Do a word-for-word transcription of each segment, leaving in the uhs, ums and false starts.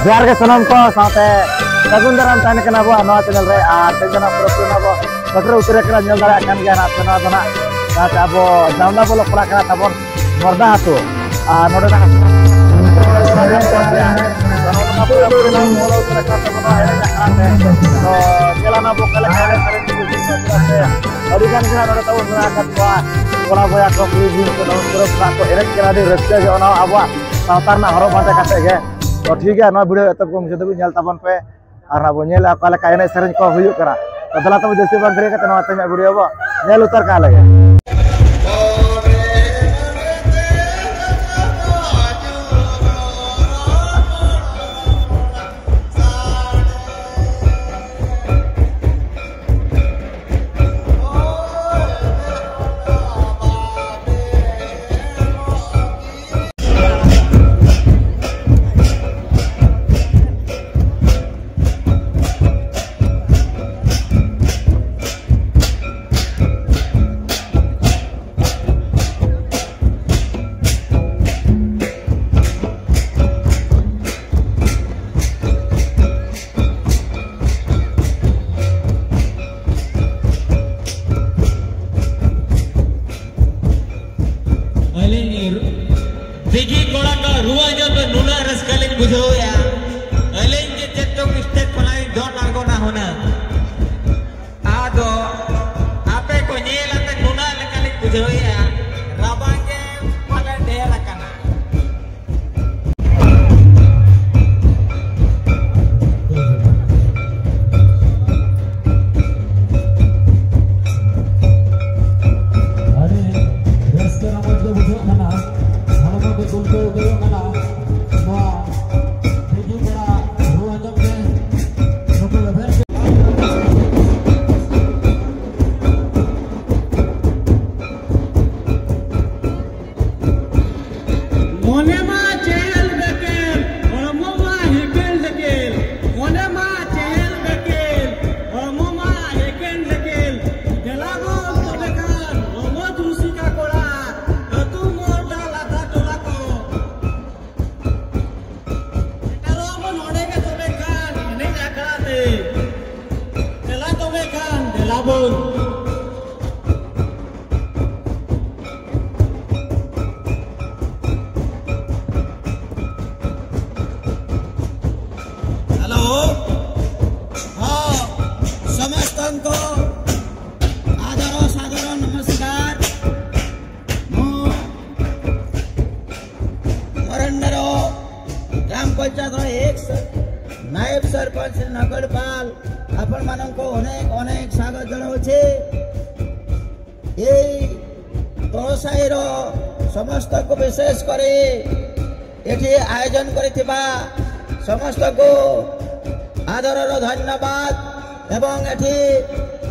ᱡᱚᱦᱟᱨ ᱜᱮ ᱥᱟᱱᱟᱢ ᱠᱚ ᱥᱟᱶᱛᱮ ᱥᱟᱹᱜᱩᱱ ᱫᱟᱨᱟᱢ ᱛᱟᱦᱮᱱ ᱠᱟᱱᱟ ᱟᱵᱚᱣᱟᱜ ᱱᱚᱣᱟ ᱪᱮᱱᱮᱞ ᱨᱮ᱾ ᱟᱨ ᱛᱮᱦᱮᱧ ᱫᱚ ᱱᱟᱜ ᱯᱩᱨᱟᱹ ᱯᱩᱨᱤ ᱱᱚᱣᱟ ᱵᱚ ᱥᱮᱴᱮᱨ ᱩᱛᱟᱹᱨ ᱟᱠᱟᱱᱟ, ᱧᱮᱞ ᱫᱟᱲᱮᱭᱟᱜ ᱠᱟᱱ ᱜᱮᱭᱟ ᱱᱟᱜ ᱯᱮ ᱱᱚᱣᱟ ᱫᱚ ᱱᱟᱜ᱾ ᱥᱟᱶᱛᱮ ᱟᱵᱚ ᱡᱟᱢᱫᱟ ᱵᱚᱞᱚᱠ ᱯᱟᱲᱟ ᱠᱟᱱᱟ ᱛᱟᱵᱚᱱ ᱢᱚᱨᱫᱟ ᱟᱹᱛᱩ᱾ ᱟᱨ ᱱᱚᱰᱮ ᱱᱟᱜ ᱛᱚ ᱧᱮᱞ ᱟᱱᱟ ᱵᱚ ᱚᱠᱟ ᱞᱮᱠᱟ ᱮᱱᱮᱡ ᱥᱮᱨᱮᱧ ᱠᱚ ᱦᱩᱭᱩᱜ ᱠᱟᱱᱟ, ᱪᱮᱫᱟᱜ ᱥᱮ ᱟᱹᱰᱤ ᱜᱟᱱ ᱜᱮ ᱱᱟᱜ ᱱᱚᱰᱮ ᱛᱟᱵᱚᱱ ᱢᱮᱱᱟᱜ ᱟᱠᱟᱫ ᱠᱚᱣᱟ ᱠᱚᱲᱟ ᱵᱚᱭᱦᱟ ᱠᱚ, ᱠᱩᱲᱤ ᱵᱤᱱ ᱠᱚ, ᱱᱚᱣᱟ ᱯᱩᱨᱟᱹ ᱯᱩᱨᱟ ᱠᱚ ᱮᱱᱮᱡ ᱠᱟᱱᱟ, ᱟᱹᱰᱤ ᱨᱟᱹᱥᱠᱟᱹ ᱜᱮ ᱚᱱᱟ ᱟᱵᱚᱣᱟᱜ ᱥᱟᱶᱛᱟ ᱨᱮᱱᱟᱜ ᱦᱚᱨᱚᱜ ᱵᱟᱸᱫᱮ ᱠᱟᱛᱮ ᱜᱮ᱾ ᱛᱚ ᱴᱷᱤᱠ ᱜᱮᱭᱟ, ᱱᱚᱣᱟ ᱵᱷᱤᱰᱤᱭᱳ ᱮᱛᱚᱦᱚᱵ ᱠᱷᱚᱱ ᱢᱩᱪᱟᱹᱫ ᱫᱷᱟᱹᱵᱤᱡ ᱧᱮᱞ ᱛᱟᱵᱚᱱ ᱯᱮ, ᱟᱨ ᱱᱟᱜ ᱵᱚᱱ ᱧᱮᱞᱟ ᱚᱠᱟ ᱞᱮᱠᱟ ᱮᱱᱮᱡ ᱥᱮᱨᱮᱧ ᱠᱚ ᱦᱩᱭᱩᱜ ᱠᱟᱱᱟ᱾ ᱛᱚ ᱫᱮᱞᱟ ᱛᱚᱵᱮ ᱡᱟᱹᱥᱛᱤ ᱵᱟᱝ ᱜᱷᱟᱹᱲᱤ ᱠᱟᱛᱮ ᱱᱚᱣᱟ ᱛᱮᱦᱮᱧᱟᱜ ᱵᱷᱤᱰᱤᱭᱳ ᱵᱚ ᱧᱮᱞ ᱩᱛᱟᱹᱨ ᱠᱟᱜ ᱞᱮᱜᱮ᱾ ᱟᱹᱞᱤᱧ ᱨᱩ-, ᱫᱤᱜᱤ ᱠᱚᱲᱟ ᱠᱚ ᱨᱩ ᱟᱸᱡᱚᱢ ᱫᱚ ᱱᱩᱱᱟᱹᱜ ᱨᱟᱹᱥᱠᱟᱹ ᱞᱤᱧ ᱵᱩᱡᱷᱟᱹᱣᱮᱫᱼᱟ᱾ ᱟᱹᱞᱤᱧ ᱜᱮ ᱪᱮᱫ ᱪᱚᱝ stage ᱠᱷᱚᱱᱟᱜ ᱞᱤᱧ ᱫᱚᱱ ᱟᱬᱜᱚᱱᱟ ᱦᱩᱱᱟᱹᱝ᱾ ᱟᱫᱚ ᱟᱯᱮ ᱠᱚ ᱧᱮᱞ ᱟᱛᱮ ᱱᱩᱱᱟᱹᱜ ᱞᱮᱠᱟ ᱞᱤᱧ ᱵᱩᱡᱷᱟᱹᱣᱮᱫᱼᱟ, ᱨᱟᱵᱟᱝ ᱜᱮ ᱯᱟᱞᱮ ᱰᱷᱮᱨ ᱟᱠᱟᱱᱟ᱾ ᱟᱹᱰᱤ ᱨᱟᱹᱥᱠᱟᱹ ᱨᱚᱢᱚᱡᱽ ᱜᱮ ᱵᱩᱡᱷᱟᱹᱜ ᱠᱟᱱᱟ, ᱦᱚᱲᱢᱚ ᱠᱚ ᱫᱩᱞᱠᱟᱹᱣ ᱩᱛᱟᱹᱨᱚᱜ ᱠᱟᱱᱟ᱾ ᱱᱚᱣᱟ ᱫᱤᱜᱤ ᱯᱟᱲᱟ ᱨᱩ ᱟᱸᱡᱚᱢ ᱛᱮ ᱱᱩᱠᱩ ᱮᱵᱷᱮᱱ ହ୍ୟାଲୋ। ହଁ, ସମସ୍ତଙ୍କୁ ଆଦର ସାଦର ନମସ୍କାର। ମୁଁ ମରଣ୍ଡର ଗ୍ରାମ ପଞ୍ଚାୟତର ଏକ୍ସ ନାୟବ ସରପଞ୍ଚ ଶ୍ରୀ ନଗର ପାଲ, ଆପଣମାନଙ୍କୁ ଅନେକ ଅନେକ ସ୍ୱାଗତ ଜଣାଉଛି। ଏଇ ତଳସାହିର ସମସ୍ତଙ୍କୁ, ବିଶେଷ କରି ଏଠି ଆୟୋଜନ କରିଥିବା ସମସ୍ତଙ୍କୁ ଆଦରର ଧନ୍ୟବାଦ ଏବଂ ଏଠି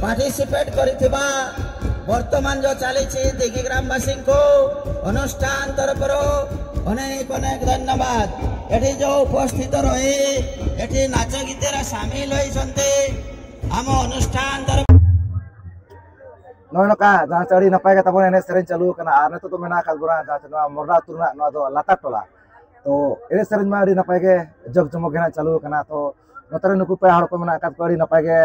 ପାର୍ଟିସିପେଟ କରିଥିବା ବର୍ତ୍ତମାନ ଯୋଉ ଚାଲିଛି ଦିଗି ଗ୍ରାମବାସୀଙ୍କୁ ଅନୁଷ୍ଠାନ ତରଫରୁ ଅନେକ ଅନେକ ଧନ୍ୟବାଦ। ଏଠି ଯୋଉ ଉପସ୍ଥିତ ରହି ଏଠି ନାଚ ଗୀତରେ ସାମିଲ ହୋଇଛନ୍ତି ଆମ ଅନୁଷ୍ଠାନ ତରଫ ᱱᱚᱜᱼᱚᱭ ᱱᱚᱝᱠᱟ ᱡᱟᱦᱟᱸ ᱪᱮ ᱟᱹᱰᱤ ᱱᱟᱯᱟᱭ ᱜᱮ ᱛᱟᱵᱚᱱ ᱮᱱᱮᱡ ᱥᱮᱨᱮᱧ ᱪᱟᱹᱞᱩ ᱟᱠᱟᱱᱟ᱾ ᱟᱨ ᱱᱤᱛᱚᱜ ᱫᱚ ᱢᱮᱱᱟᱜ ᱟᱠᱟᱫ ᱵᱚᱱᱟ ᱡᱟᱦᱟᱸ ᱪᱮ ᱱᱚᱣᱟ ᱢᱚᱨᱟ ᱟᱹᱛᱩ ᱨᱮᱱᱟᱜ ᱱᱚᱣᱟ ᱫᱚ ᱞᱟᱛᱟᱨ ᱴᱚᱞᱟ᱾ ᱛᱚ ᱮᱱᱮᱡ ᱥᱮᱨᱮᱧ ᱢᱟ ᱟᱹᱰᱤ ᱱᱟᱯᱟᱭ ᱜᱮ ᱡᱚᱠ ᱡᱚᱢᱚᱠ ᱜᱮ ᱱᱟᱜ ᱪᱟᱹᱞᱩ ᱟᱠᱟᱱᱟ᱾ ᱛᱚ ᱱᱚᱛᱮ ᱨᱮ ᱱᱩᱠᱩ ᱯᱮᱲᱟ ᱦᱚᱲ ᱠᱚ ᱢᱮᱱᱟᱜ ᱟᱠᱟᱫ ᱠᱚᱣᱟ ᱟᱹᱰᱤ ᱱᱟᱯᱟᱭ ᱜᱮ,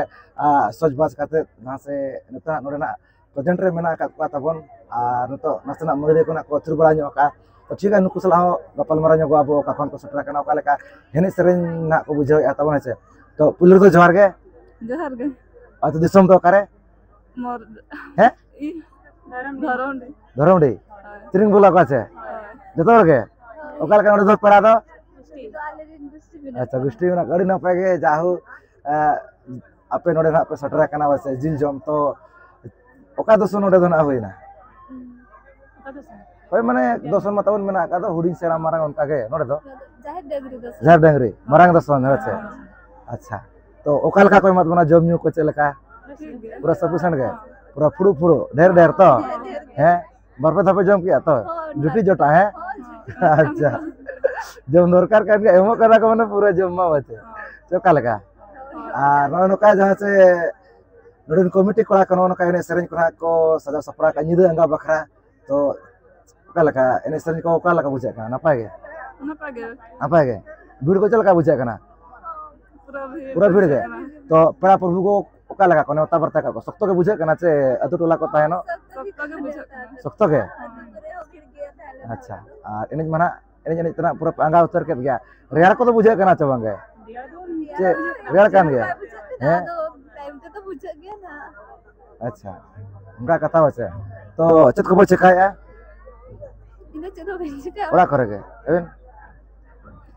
ᱟ, ᱥᱚᱡᱽᱵᱟᱡᱽ ᱠᱟᱛᱮ ᱡᱟᱦᱟᱸ ᱥᱮ ᱱᱤᱛᱚᱜ ᱱᱚᱰᱮᱱᱟᱜ ᱯᱨᱮᱡᱮᱱᱴ ᱨᱮ ᱢᱮᱱᱟᱜ ᱟᱠᱟᱫ ᱠᱚᱣᱟ ᱛᱟᱵᱚᱱ᱾ ᱟᱨ ᱱᱤᱛᱚᱜ ᱱᱟᱥᱮᱱᱟᱜ ᱢᱟᱹᱭᱞᱟᱹ ᱠᱷᱚᱱᱟᱜ ᱠᱚ ᱟᱹᱪᱩᱨ ᱵᱟᱲᱟ ᱧᱚᱜ ᱟᱠᱟᱫᱼᱟ᱾ ᱛᱚ ᱴᱷᱤᱠ ᱜᱮᱭᱟ, ᱱᱩᱠᱩ ᱥᱟᱞᱟᱜ ᱦᱚᱸ ᱜᱟᱯᱟᱞ ᱢᱟᱨᱟᱣ ᱧᱚᱜᱚᱜ ᱟᱵᱚ, ᱚᱠᱟ ᱠᱷᱚᱱ ᱠᱚ ᱥᱮᱴᱮᱨ ᱟᱠᱟᱱᱟ, ᱚᱠᱟ ᱞᱮᱠᱟ ᱮᱱᱮᱡ ᱥᱮᱨᱮᱧ ᱱᱟᱜ ᱠᱚ ᱵᱩᱡᱷᱟᱹᱣᱮᱫᱼᱟ ᱛᱟᱵᱚᱱ, ᱦᱮᱸ ᱥᱮ᱾ ᱛᱚ ᱯᱩᱭᱞᱩ ᱨᱮᱫᱚ ᱡᱚᱦᱟᱨ ᱜᱮ᱾ ᱡᱚᱦᱟᱨ ᱜᱮ᱾ ᱟᱹᱛᱩ ᱫᱤᱥᱚᱢ ᱫᱚ ᱚᱠᱟᱨᱮ? ᱢᱚᱨ ᱦᱮᱸ? ᱤ-, ᱫᱷᱚᱨᱚᱢᱰᱤ᱾ ᱫᱷᱚᱨᱚᱢᱰᱤ᱾ ᱦᱳᱭ᱾ ᱛᱤᱨᱤᱝ ᱵᱚᱞᱟ ᱠᱚ ᱟᱪᱷᱮ? ᱦᱳᱭ᱾ ᱡᱚᱛᱚ ᱦᱚᱲ ᱜᱮ? ᱚᱠᱟ ᱞᱮᱠᱟ ᱱᱚᱰᱮ ᱫᱚ ᱯᱮᱲᱟ ᱫᱚ? ᱜᱩᱥᱴᱤ᱾ ᱟᱪᱪᱷᱟ, ᱜᱩᱥᱴᱤ ᱢᱮᱱᱟᱜ ᱠᱚᱣᱟ᱾ ᱟᱹᱰᱤ ᱱᱟᱯᱟᱭ ᱜᱮ, ᱡᱟᱦᱳ, ᱮ, ᱟᱯᱮ ᱱᱚᱰᱮ ᱱᱟᱜ ᱯᱮ ᱥᱮᱴᱮᱨ ᱟᱠᱟᱱᱟ ᱥᱮ ᱡᱤᱞ ᱡᱚᱢ, ᱛᱚ ᱚᱠᱟ ᱫᱚᱥᱚᱱ ᱱᱚᱰᱮ ᱫᱚ ᱱᱟᱜ ᱦᱩᱭᱱᱟ? ᱚᱠᱟ ᱫᱚᱥᱚᱱ? ᱦᱳᱭ, ᱢᱟᱱᱮ ᱫᱚᱥᱚᱱ ᱢᱟ ᱛᱟᱵᱚᱱ ᱢᱮᱱᱟᱜ ᱟᱠᱟᱫ ᱫᱚ, ᱦᱩᱰᱤᱧ ᱥᱮᱬᱟ ᱢᱟᱨᱟᱝ ᱚᱱᱠᱟ ᱜᱮ ᱱᱚᱰᱮ ᱫᱚ? ᱡᱟᱦᱮᱨ ᱰᱟᱹᱝᱨᱤ ᱫᱚᱥᱚᱱ᱾ ᱡᱟᱦᱮᱨ ᱰᱟᱹᱝᱨᱤ, ᱢᱟᱨᱟᱝ ᱫᱚᱥᱚᱱ, ᱦᱮᱸ ᱥᱮ? ᱦᱮᱸ᱾ ᱟᱪᱪᱷᱟ, ᱛᱚ ᱚᱠᱟ ᱞᱮᱠᱟ ᱠᱚ ᱮᱢᱟᱫ ᱵᱚᱱᱟ ᱡᱚᱢ ᱧᱩ ᱠᱚ, ᱪᱮᱫ ᱞᱮᱠᱟ? ᱴᱷᱤᱠ ᱜᱮ᱾ ᱯᱩᱨᱟᱹ sufficient ᱜᱮ? ᱯᱩᱨᱟᱹ ᱯᱷᱩᱲᱩ ᱯᱷᱩᱲᱩ, ᱰᱷᱮᱨ ᱰᱷᱮᱨ ᱛᱚ? ᱦᱮᱸ, ᱰᱷᱮᱨ ᱜᱮ᱾ ᱦᱮᱸ? ᱵᱟᱨ ᱯᱮ ᱫᱷᱟᱣ ᱯᱮ ᱡᱚᱢ ᱠᱮᱜᱼᱟ ᱛᱚ? ᱦᱳᱭ, ᱡᱩᱴᱤ ᱡᱚᱴᱟ, ᱦᱮᱸ? ᱦᱳᱭ, ᱡᱩᱴᱤ᱾ ᱟᱪᱪᱷᱟ᱾ ᱡᱚᱢ ᱫᱚᱨᱠᱟᱨ ᱠᱟᱱ ᱜᱮᱭᱟ, ᱮᱢᱚᱜ ᱠᱟᱱᱟ ᱠᱚ ᱢᱟᱱᱮ ᱯᱩᱨᱟᱹ ᱡᱚᱢ ᱢᱟ ᱵᱟᱪᱮ᱾ ᱦᱳᱭ᱾ ᱪᱮ ᱚᱠᱟ ᱞᱮᱠᱟ? ᱦᱳᱭ᱾ ᱟᱨ ᱱᱚᱜᱼᱚᱭ ᱱᱚᱝᱠᱟ ᱡᱟᱦᱟᱸ ᱪᱮ ᱱᱚᱰᱮᱱ ᱠᱚᱢᱤᱴᱤ ᱠᱚᱲᱟ ᱠᱚ ᱱᱚᱜᱼᱚ ᱱᱚᱝᱠᱟ ᱮᱱᱮᱡ ᱥᱮᱨᱮᱧ ᱠᱚ ᱱᱟᱦᱟᱜ ᱠᱚ ᱥᱟᱡᱟᱣ ᱥᱟᱯᱲᱟᱣ ᱠᱟᱜᱼᱟ ᱧᱤᱫᱟᱹ ᱟᱸᱜᱟ ᱵᱟᱠᱷᱨᱟ᱾ ᱛᱚ ᱚᱠᱟ ᱞᱮᱠᱟ ᱮᱱᱮᱡ ᱥᱮᱨᱮᱧ ᱠᱚ ᱚᱠᱟ ᱞᱮᱠᱟ ᱵᱩᱡᱷᱟᱹᱜ ᱠᱟᱱᱟ? ᱱᱟᱯᱟᱭ ᱜᱮ? ᱱᱟᱯᱟᱭ ᱜᱮ᱾ ᱱᱟᱯᱟᱭ ᱜᱮ? ᱵᱷᱤᱲ ᱠᱚ ᱪᱮᱫ ᱞᱮᱠᱟ ᱵᱩᱡᱷᱟᱹᱜ ᱠᱟᱱᱟ? ᱯᱩᱨᱟᱹ ᱵᱷᱤᱲ ᱯᱩᱨᱟᱹ ᱵᱷᱤᱲ ᱵᱩᱡᱷᱟᱹᱜ ᱜᱮ? ᱠᱟᱱᱟ᱾ ᱛᱚ ᱯᱮᱲᱟ ᱯᱨᱚᱵᱷᱩ ᱠᱚ ᱚᱠᱟ ᱞᱮᱠᱟ ᱠᱚ ᱱᱮᱣᱛᱟ ᱵᱟᱨᱛᱟ ᱠᱟᱜ ᱠᱚ? ᱥᱚᱠᱛᱚ ᱜᱮ ᱵᱩᱡᱷᱟᱹᱜ ᱠᱟᱱᱟ ᱪᱮ ᱟᱹᱛᱩ ᱴᱚᱞᱟ ᱠᱚ ᱛᱟᱦᱮᱱᱚᱜ? ᱥᱚᱠᱛᱚ ᱜᱮ ᱵᱩᱡᱷᱟᱹᱜ ᱠᱟᱱᱟ᱾ ᱥᱚᱠᱛᱚ ᱜᱮ? ᱟᱪᱪᱷᱟ, ᱟᱨ ᱮᱱᱮᱡ ᱢᱟ ᱱᱟᱜ, ᱮᱱᱮᱡ ᱮᱱᱮᱡ ᱛᱮ ᱱᱟᱜ ᱯᱩᱨᱟᱹ ᱯᱮ ᱟᱸᱜᱟ ᱩᱛᱟᱹᱨ ᱠᱮᱫ ᱜᱮᱭᱟ᱾ ᱨᱮᱭᱟᱲ ᱠᱚᱫᱚ ᱵᱩᱡᱷᱟᱹᱜ ᱠᱟᱱᱟ ᱪᱮ ᱵᱟᱝ ᱜᱮ? ᱪᱮᱫ ᱨᱮᱭᱟᱲ ᱠᱟᱱ ᱜᱮᱭᱟ? ᱦᱮᱸ? ᱟᱪᱪᱷᱟ, ᱚᱱᱠᱟ ᱠᱟᱛᱷᱟ ᱵᱟᱪᱮ᱾ ᱛᱚ ᱪᱮᱫ ᱠᱚᱯᱮ ᱪᱮᱠᱟᱭᱮᱫᱼᱟ? ᱤᱧ ᱫᱚ ᱪᱮᱫ ᱦᱚᱸ ᱵᱟᱹᱧ ᱪᱤᱠᱟᱹᱭᱟ᱾ ᱚᱲᱟᱜ ᱠᱚᱨᱮ ᱜᱮ? ᱟᱹᱵᱤᱱ?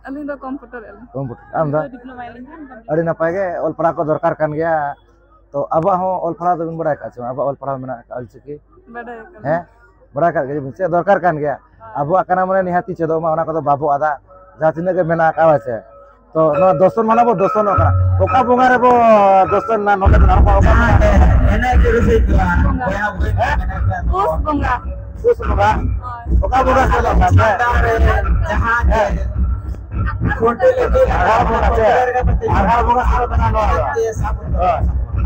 ᱟᱹᱞᱤᱧ ᱫᱚ ᱠᱚᱢᱯᱤᱭᱩᱴᱟᱨ ᱮᱫ ᱞᱤᱧ᱾ ᱠᱚᱢᱯᱤᱭᱩᱴᱟᱨ᱾ ᱟᱢ ᱫᱚ? ᱰᱤᱯᱞᱳᱢᱟ ᱮᱫ ᱞᱤᱧ ᱠᱷᱟᱱ ᱠᱚᱢᱯᱤᱭᱩᱴᱟᱨ᱾ ᱟᱹᱰᱤ ᱱᱟᱯᱟᱭ ᱜᱮ, ᱚᱞ ᱯᱟᱲᱦᱟᱣ ᱠᱚ ᱫᱚᱨᱠᱟᱨ ᱠᱟᱱ ᱜᱮᱭᱟ᱾ ᱛᱚ ᱟᱵᱚᱣᱟᱜ ᱦᱚᱸ ᱚᱞ ᱯᱟᱲᱦᱟᱣ ᱫᱚᱵᱤᱱ ᱵᱟᱲᱟᱭ ᱟᱠᱟᱫ ᱪᱮ ᱵᱟᱝ? ᱟᱵᱚᱣᱟᱜ ᱚᱞ ᱯᱟᱲᱦᱟᱣ ᱢᱮᱱᱟᱜ ᱟᱠᱟᱫ ᱚᱞ ᱪᱤᱠᱤ? ᱵᱟᱰᱟᱭ ᱟᱠᱟᱫ ᱦᱮᱸ? ᱞᱤᱧ᱾ ᱵᱟᱲᱟᱭ ᱟᱠᱟᱫ ᱜᱮᱭᱟ ᱵᱤᱱ? ᱪᱮᱫ ᱫᱚᱨᱠᱟᱨ ᱠᱟᱱ ᱜᱮᱭᱟ᱾ ᱦᱳᱭ᱾ ᱟᱵᱚᱣᱟᱜ ᱠᱟᱱᱟ ᱢᱟᱱᱮ ᱱᱤᱦᱟᱹᱛᱤ ᱪᱮᱫᱚᱜ ᱢᱟ, ᱚᱱᱟ ᱠᱚᱫᱚ ᱵᱟᱵᱚ ᱟᱫᱟ᱾ ᱡᱟᱦᱟᱸ ᱛᱤᱱᱟᱹᱜ ᱜᱮ ᱢᱮᱱᱟᱜ ᱟᱠᱟᱫ, ᱦᱳᱭ ᱥᱮ? ᱛᱚ ᱱᱚᱣᱟ ᱫᱚᱥᱚᱱ ᱢᱟᱱᱮ ᱵᱚ ᱫᱚᱥᱚᱱᱚᱜ ᱠᱟᱱᱟ᱾ ᱚᱠᱟ ᱵᱚᱸᱜᱟ ᱨᱮᱵᱚ ᱫᱚᱥᱚᱱ ᱱᱟ? ᱱᱚᱰᱮ ᱫᱚ ᱱᱟᱦᱟᱜ ᱚᱠᱟ ᱵᱚᱸᱜᱟ? ᱮᱱᱮᱡ ᱨᱩᱥᱤᱠᱟ ᱵᱚᱭᱦᱟ ᱵᱚᱭᱦᱟ ᱢᱮᱱᱟᱜ ᱠᱟᱜ ᱯᱩᱥ ᱠᱚᱣᱟ᱾ ᱵᱚᱸᱜᱟ᱾ ᱯᱩᱥ ᱵᱚᱸᱜᱟ? ᱦᱳᱭ᱾ ᱚᱠᱟ ᱵᱚᱸᱜᱟ ᱥᱮᱫ ᱞᱮ ᱪᱟᱥᱟ? ᱥᱟᱱᱛᱟᱲ ᱨᱮ ᱡᱟᱦᱟᱸ ᱜᱮ ᱦᱮᱸ᱾ ᱠᱷᱩᱱᱴᱟᱹ ᱞᱟᱹᱜᱤᱫ ᱟᱜᱷᱟᱲ ᱵᱚᱸᱜᱟ ᱥᱮ? ᱟᱜᱷᱟᱲ ᱵᱚᱸᱜᱟ ᱥᱮᱫ ᱞᱮ ᱢᱮᱱᱟ ᱱᱚᱣᱟ ᱫᱚ᱾ ᱦᱳᱭ᱾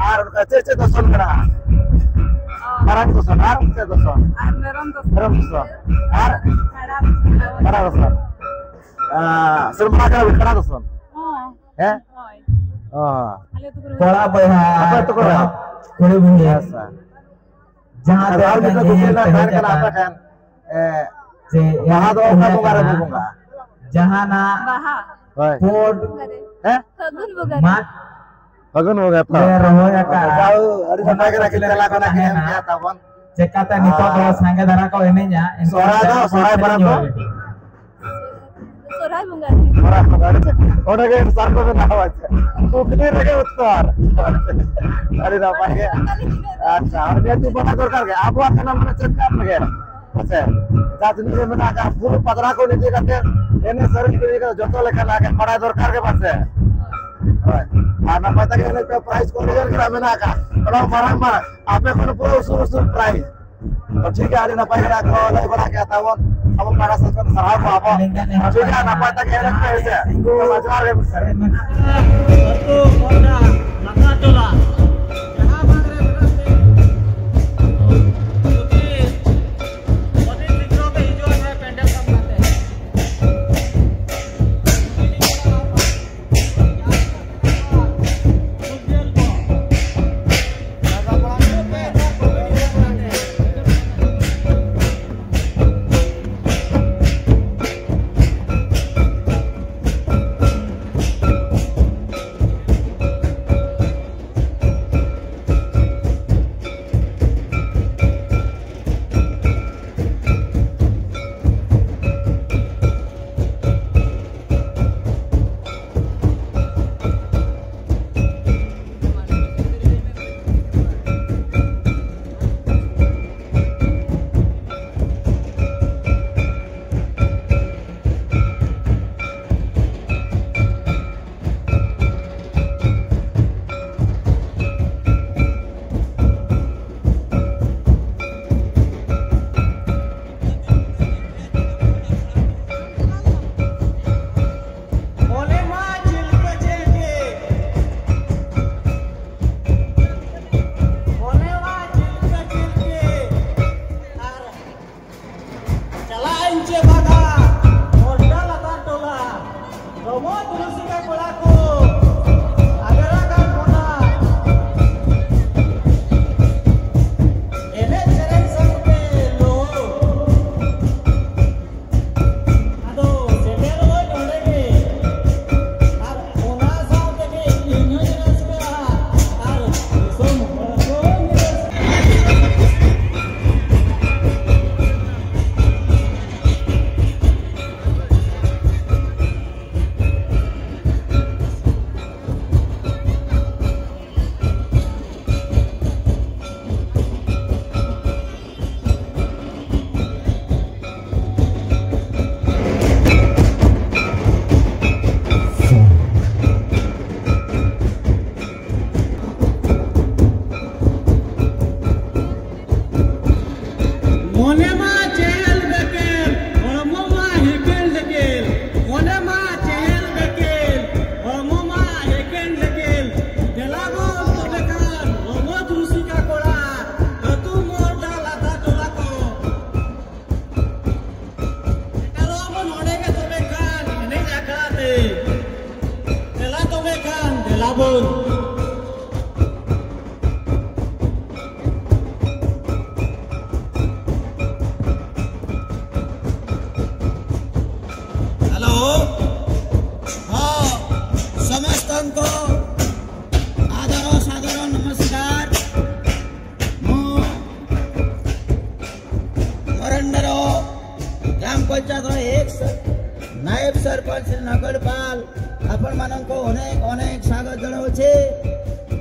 ᱟᱨ ᱚᱱᱠᱟ ᱪᱮᱫ ᱪᱮᱫ ᱫᱚᱥᱚᱱ ᱢᱮᱱᱟᱜᱼᱟ? ᱢᱟᱨᱟᱝ ᱫᱚᱥᱚᱱ ᱟᱨ ᱪᱮᱫ ᱫᱚᱥᱚᱱ? ᱟᱨ ᱢᱮᱨᱚᱢ ᱫᱚᱥᱚᱱ᱾ ᱢᱮᱨᱚᱢ ᱫᱚᱥᱚᱱ᱾ ᱟᱨ ᱠᱟᱲᱟ ᱫᱚᱥᱚᱱ᱾ ᱠᱟᱲᱟ ᱫᱚᱥᱚᱱ᱾ ᱟᱸ, ᱥᱮᱨᱢᱟ ᱠᱟᱲᱟ, ᱠᱟᱲᱟ ᱫᱚᱥᱚᱱ᱾ ᱦᱚᱸ᱾ ᱦᱮᱸ? ᱦᱳᱭ᱾ ᱚ᱾ ᱟᱞᱮ ᱟᱹᱛᱩ ᱠᱚᱨᱮ ᱠᱚᱲᱟ ᱵᱚᱭᱦᱟ, ᱟᱯᱮ ᱟᱹᱛᱩ ᱠᱚᱨᱮ? ᱠᱚᱲᱟ ᱠᱩᱲᱤ ᱵᱚᱭᱦᱟ᱾ ᱟᱪᱪᱷᱟ᱾ ᱡᱟᱦᱟᱸ ᱟᱨ ᱛᱤᱱᱟᱹᱜ ᱟᱨ ᱢᱤᱫᱴᱟᱝ ᱜᱮ ᱠᱩᱠᱞᱤ ᱧᱮᱞ ᱨᱮᱱᱟᱜ ᱛᱮ ᱛᱟᱦᱮᱸ ᱦᱮᱡ ᱠᱟᱱᱟ ᱟᱠᱟᱱ, ᱟᱯᱮ ᱴᱷᱮᱱ, ᱮ, ᱡᱮ ᱵᱟᱦᱟ ᱫᱚ ᱚᱠᱟ ᱮᱱᱮᱡ ᱵᱚᱸᱜᱟ ᱨᱮᱵᱚ ᱠᱟᱱᱟ᱾ ᱵᱚᱸᱜᱟᱜᱼᱟ? ᱡᱟᱦᱟᱱᱟᱜ ᱵᱟᱦᱟ᱾ ᱦᱳᱭ᱾ ᱯᱳᱰ ᱦᱮᱸ? ᱯᱷᱟᱹᱜᱩᱱ ᱵᱚᱸᱜᱟ ᱨᱮ᱾ ᱢᱟᱜ ᱯᱷᱟᱹᱜᱩᱱ ᱵᱚᱸᱜᱟ ᱛᱚ? ᱞᱮ ᱨᱚᱦᱚᱭ ᱟᱠᱟᱫᱼᱟ᱾ ᱡᱟᱦᱳ, ᱟᱹᱰᱤ ᱚᱱᱟ ᱱᱟᱯᱟᱭ ᱠᱟᱛᱷᱟ ᱠᱚ ᱪᱮᱫ ᱞᱮᱠᱟ ᱪᱟᱞᱟᱜ ᱠᱟᱱᱟ, ᱛᱟᱦᱮᱱᱟ? ᱮᱢ ᱠᱮᱜᱼᱟ ᱛᱟᱵᱚᱱ᱾ ᱪᱮᱠᱟᱛᱮ ᱱᱤᱛᱚᱜ ᱫᱚ ᱟᱨ ᱥᱟᱸᱜᱮ ᱫᱷᱟᱨᱟ ᱠᱚ ᱮᱱᱮᱡᱼᱟ, ᱮᱱᱠᱷᱟᱱ ᱥᱚᱦᱨᱟᱭ ᱫᱚ, ᱥᱚᱦᱨᱟᱭ ᱯᱚᱨᱚᱵᱽ ᱫᱚ? ᱥᱚᱦᱨᱟᱭ ᱵᱚᱸᱜᱟ ᱨᱮ᱾ ᱥᱚᱦᱨᱟᱭ ᱵᱚᱸᱜᱟ ᱨᱮ᱾ ᱚᱸᱰᱮ ᱜᱮ ᱥᱟᱨ ᱠᱚ ᱵᱮᱱᱟᱣᱟ᱾ ᱠᱩᱠᱞᱤ ᱨᱮᱜᱮ ᱩᱛᱛᱚᱨ᱾ ᱟᱹᱰᱤ ᱱᱟᱯᱟᱭ ᱜᱮ᱾ ᱟᱪᱪᱷᱟ, ᱟᱨ ᱱᱤᱭᱟᱹ ᱠᱚ ᱵᱟᱰᱟᱭ ᱫᱚᱨᱠᱟᱨ ᱜᱮ᱾ ᱟᱵᱚᱣᱟᱜ ᱠᱟᱱᱟ ᱢᱟᱱᱮ ᱪᱮᱫ ᱠᱟᱱ ᱜᱮ? ᱦᱮᱸᱥᱮ? ᱡᱟᱦᱟᱸ ᱛᱤᱱᱟᱹᱜ ᱜᱮ ᱢᱮᱱᱟᱜ ᱟᱠᱟᱫ, ᱯᱩᱨᱟᱹ ᱯᱟᱛᱲᱟ ᱠᱚ ᱤᱫᱤ ᱠᱟᱛᱮ, ᱮᱱᱮᱡ ᱥᱮᱨᱮᱧ ᱠᱚ ᱤᱫᱤ ᱠᱟᱛᱮ, ᱡᱚᱛᱚ ᱞᱮᱠᱟᱱᱟᱜ ᱜᱮ ᱵᱟᱰᱟᱭ ᱫᱚᱨᱠᱟᱨ ᱜᱮ ᱯᱟᱥᱮ? ᱦᱳᱭ᱾ ᱟᱨ ᱱᱟᱯᱟᱭ ᱛᱮᱜᱮ ᱮᱱᱮᱡ ᱯᱮ, prize ᱠᱚ ᱟᱹᱰᱤ ᱜᱟᱱ ᱢᱮᱱᱟᱜ ᱟᱠᱟᱫ᱾ ᱚᱱᱟ ᱢᱟᱨᱟᱝ ᱢᱟᱨᱟᱝ, ᱟᱯᱮ ᱠᱷᱚᱱ ᱯᱩᱨᱟᱹ ᱩᱥᱩᱞ ᱩᱥᱩᱞ prize᱾ ᱛᱚ ᱴᱷᱤᱠ ᱜᱮᱭᱟ, ᱟᱹᱰᱤ ᱱᱟᱯᱟᱭ ᱠᱟᱛᱷᱟ ᱠᱚ ᱞᱟᱹᱭ ᱵᱟᱲᱟ ᱠᱮᱫᱟ ᱛᱟᱵᱚᱱ᱾ ᱟᱵᱚ ᱯᱟᱦᱴᱟ ᱥᱮᱫ ᱠᱷᱚᱱ ᱥᱟᱨᱦᱟᱣ ᱠᱚᱣᱟ ᱵᱚᱱ᱾ ᱴᱷᱤᱠ ᱜᱮᱭᱟ, ᱱᱟᱯᱟᱭ ᱛᱮᱜᱮ ᱮᱱᱮᱡ ᱯᱮ, ᱦᱮᱸ ᱥᱮ? ᱢᱟ ᱡᱚᱦᱟᱨ ᱜᱮ᱾ ᱟᱹᱛᱩ ᱢᱚᱦᱰᱟ ᱞᱟᱛᱟᱨ ᱴᱚᱞᱟ ᱡᱟᱦᱟᱸ ᱵᱟᱝ ᱨᱮ ᱢᱮᱱᱟᱜ ᱯᱮ, ᱡᱩᱫᱤ ᱟᱹᱰᱤ ᱥᱤᱜᱽᱨᱚ ᱯᱮ ᱦᱤᱡᱩᱜᱼᱟ ᱱᱚᱰᱮ ᱯᱮᱱᱰᱮᱞ ᱠᱚ ᱧᱮᱞ ᱛᱮ᱾ ᱡᱩᱫᱤ ᱧᱮᱞᱚᱜᱼᱟ, ᱡᱟᱦᱟᱸ ᱛᱤᱱᱟᱹᱜ ᱢᱮᱱᱟᱜᱼᱟ, ᱥᱩᱠ ᱧᱮᱞ ᱠᱚ᱾ ᱢᱚᱱᱮ ᱢᱟ ᱪᱮᱦᱮᱞ ᱵᱮᱠᱮᱞ, ᱦᱚᱲᱢᱚ ᱢᱟ ᱦᱮᱠᱮᱞ ᱰᱮᱠᱮᱞ᱾ ᱢᱚᱱᱮ ᱢᱟ ᱪᱮᱦᱮᱞ ᱵᱮᱠᱮᱞ, ᱦᱚᱲᱢᱚ ᱢᱟ ᱦᱮᱠᱮᱞ ᱰᱮᱠᱮᱞ᱾ ᱫᱮᱞᱟ ᱵᱚᱱ ᱛᱚᱵᱮ ᱠᱷᱟᱱ ᱨᱚᱢᱚᱡᱽ ᱨᱩᱥᱤᱠᱟ ᱠᱚᱲᱟ, ᱟᱹᱛᱩ ᱢᱳᱲ ᱰᱟᱦᱟᱨ ᱞᱟᱛᱟᱨ ᱴᱚᱞᱟ ᱠᱚ᱾ ᱥᱮᱴᱮᱨᱚᱜ ᱟᱵᱚᱱ ᱱᱚᱰᱮ ᱜᱮ ᱛᱚᱵᱮ ᱠᱷᱟᱱ ᱮᱱᱮᱡ ᱟᱠᱷᱲᱟ ᱛᱮ᱾ ᱫᱮᱞᱟ ᱛᱚᱵᱮ ᱠᱷᱟᱱ ᱫᱮᱞᱟ ᱵᱚᱱ᱾ ହ୍ୟାଲୋ। ହଁ, ସମସ୍ତଙ୍କୁ ଆଦର ସାଦର ନମସ୍କାର। ମୁଁ ମରଣ୍ଡର ଗ୍ରାମ ପଞ୍ଚାୟତର ଏକ୍ସ ନାୟବ ସରପଞ୍ଚ ଶ୍ରୀ ନଗର ପାଲ, ଆପଣମାନଙ୍କୁ ଅନେକ ଅନେକ ସ୍ୱାଗତ ଜଣାଉଛି।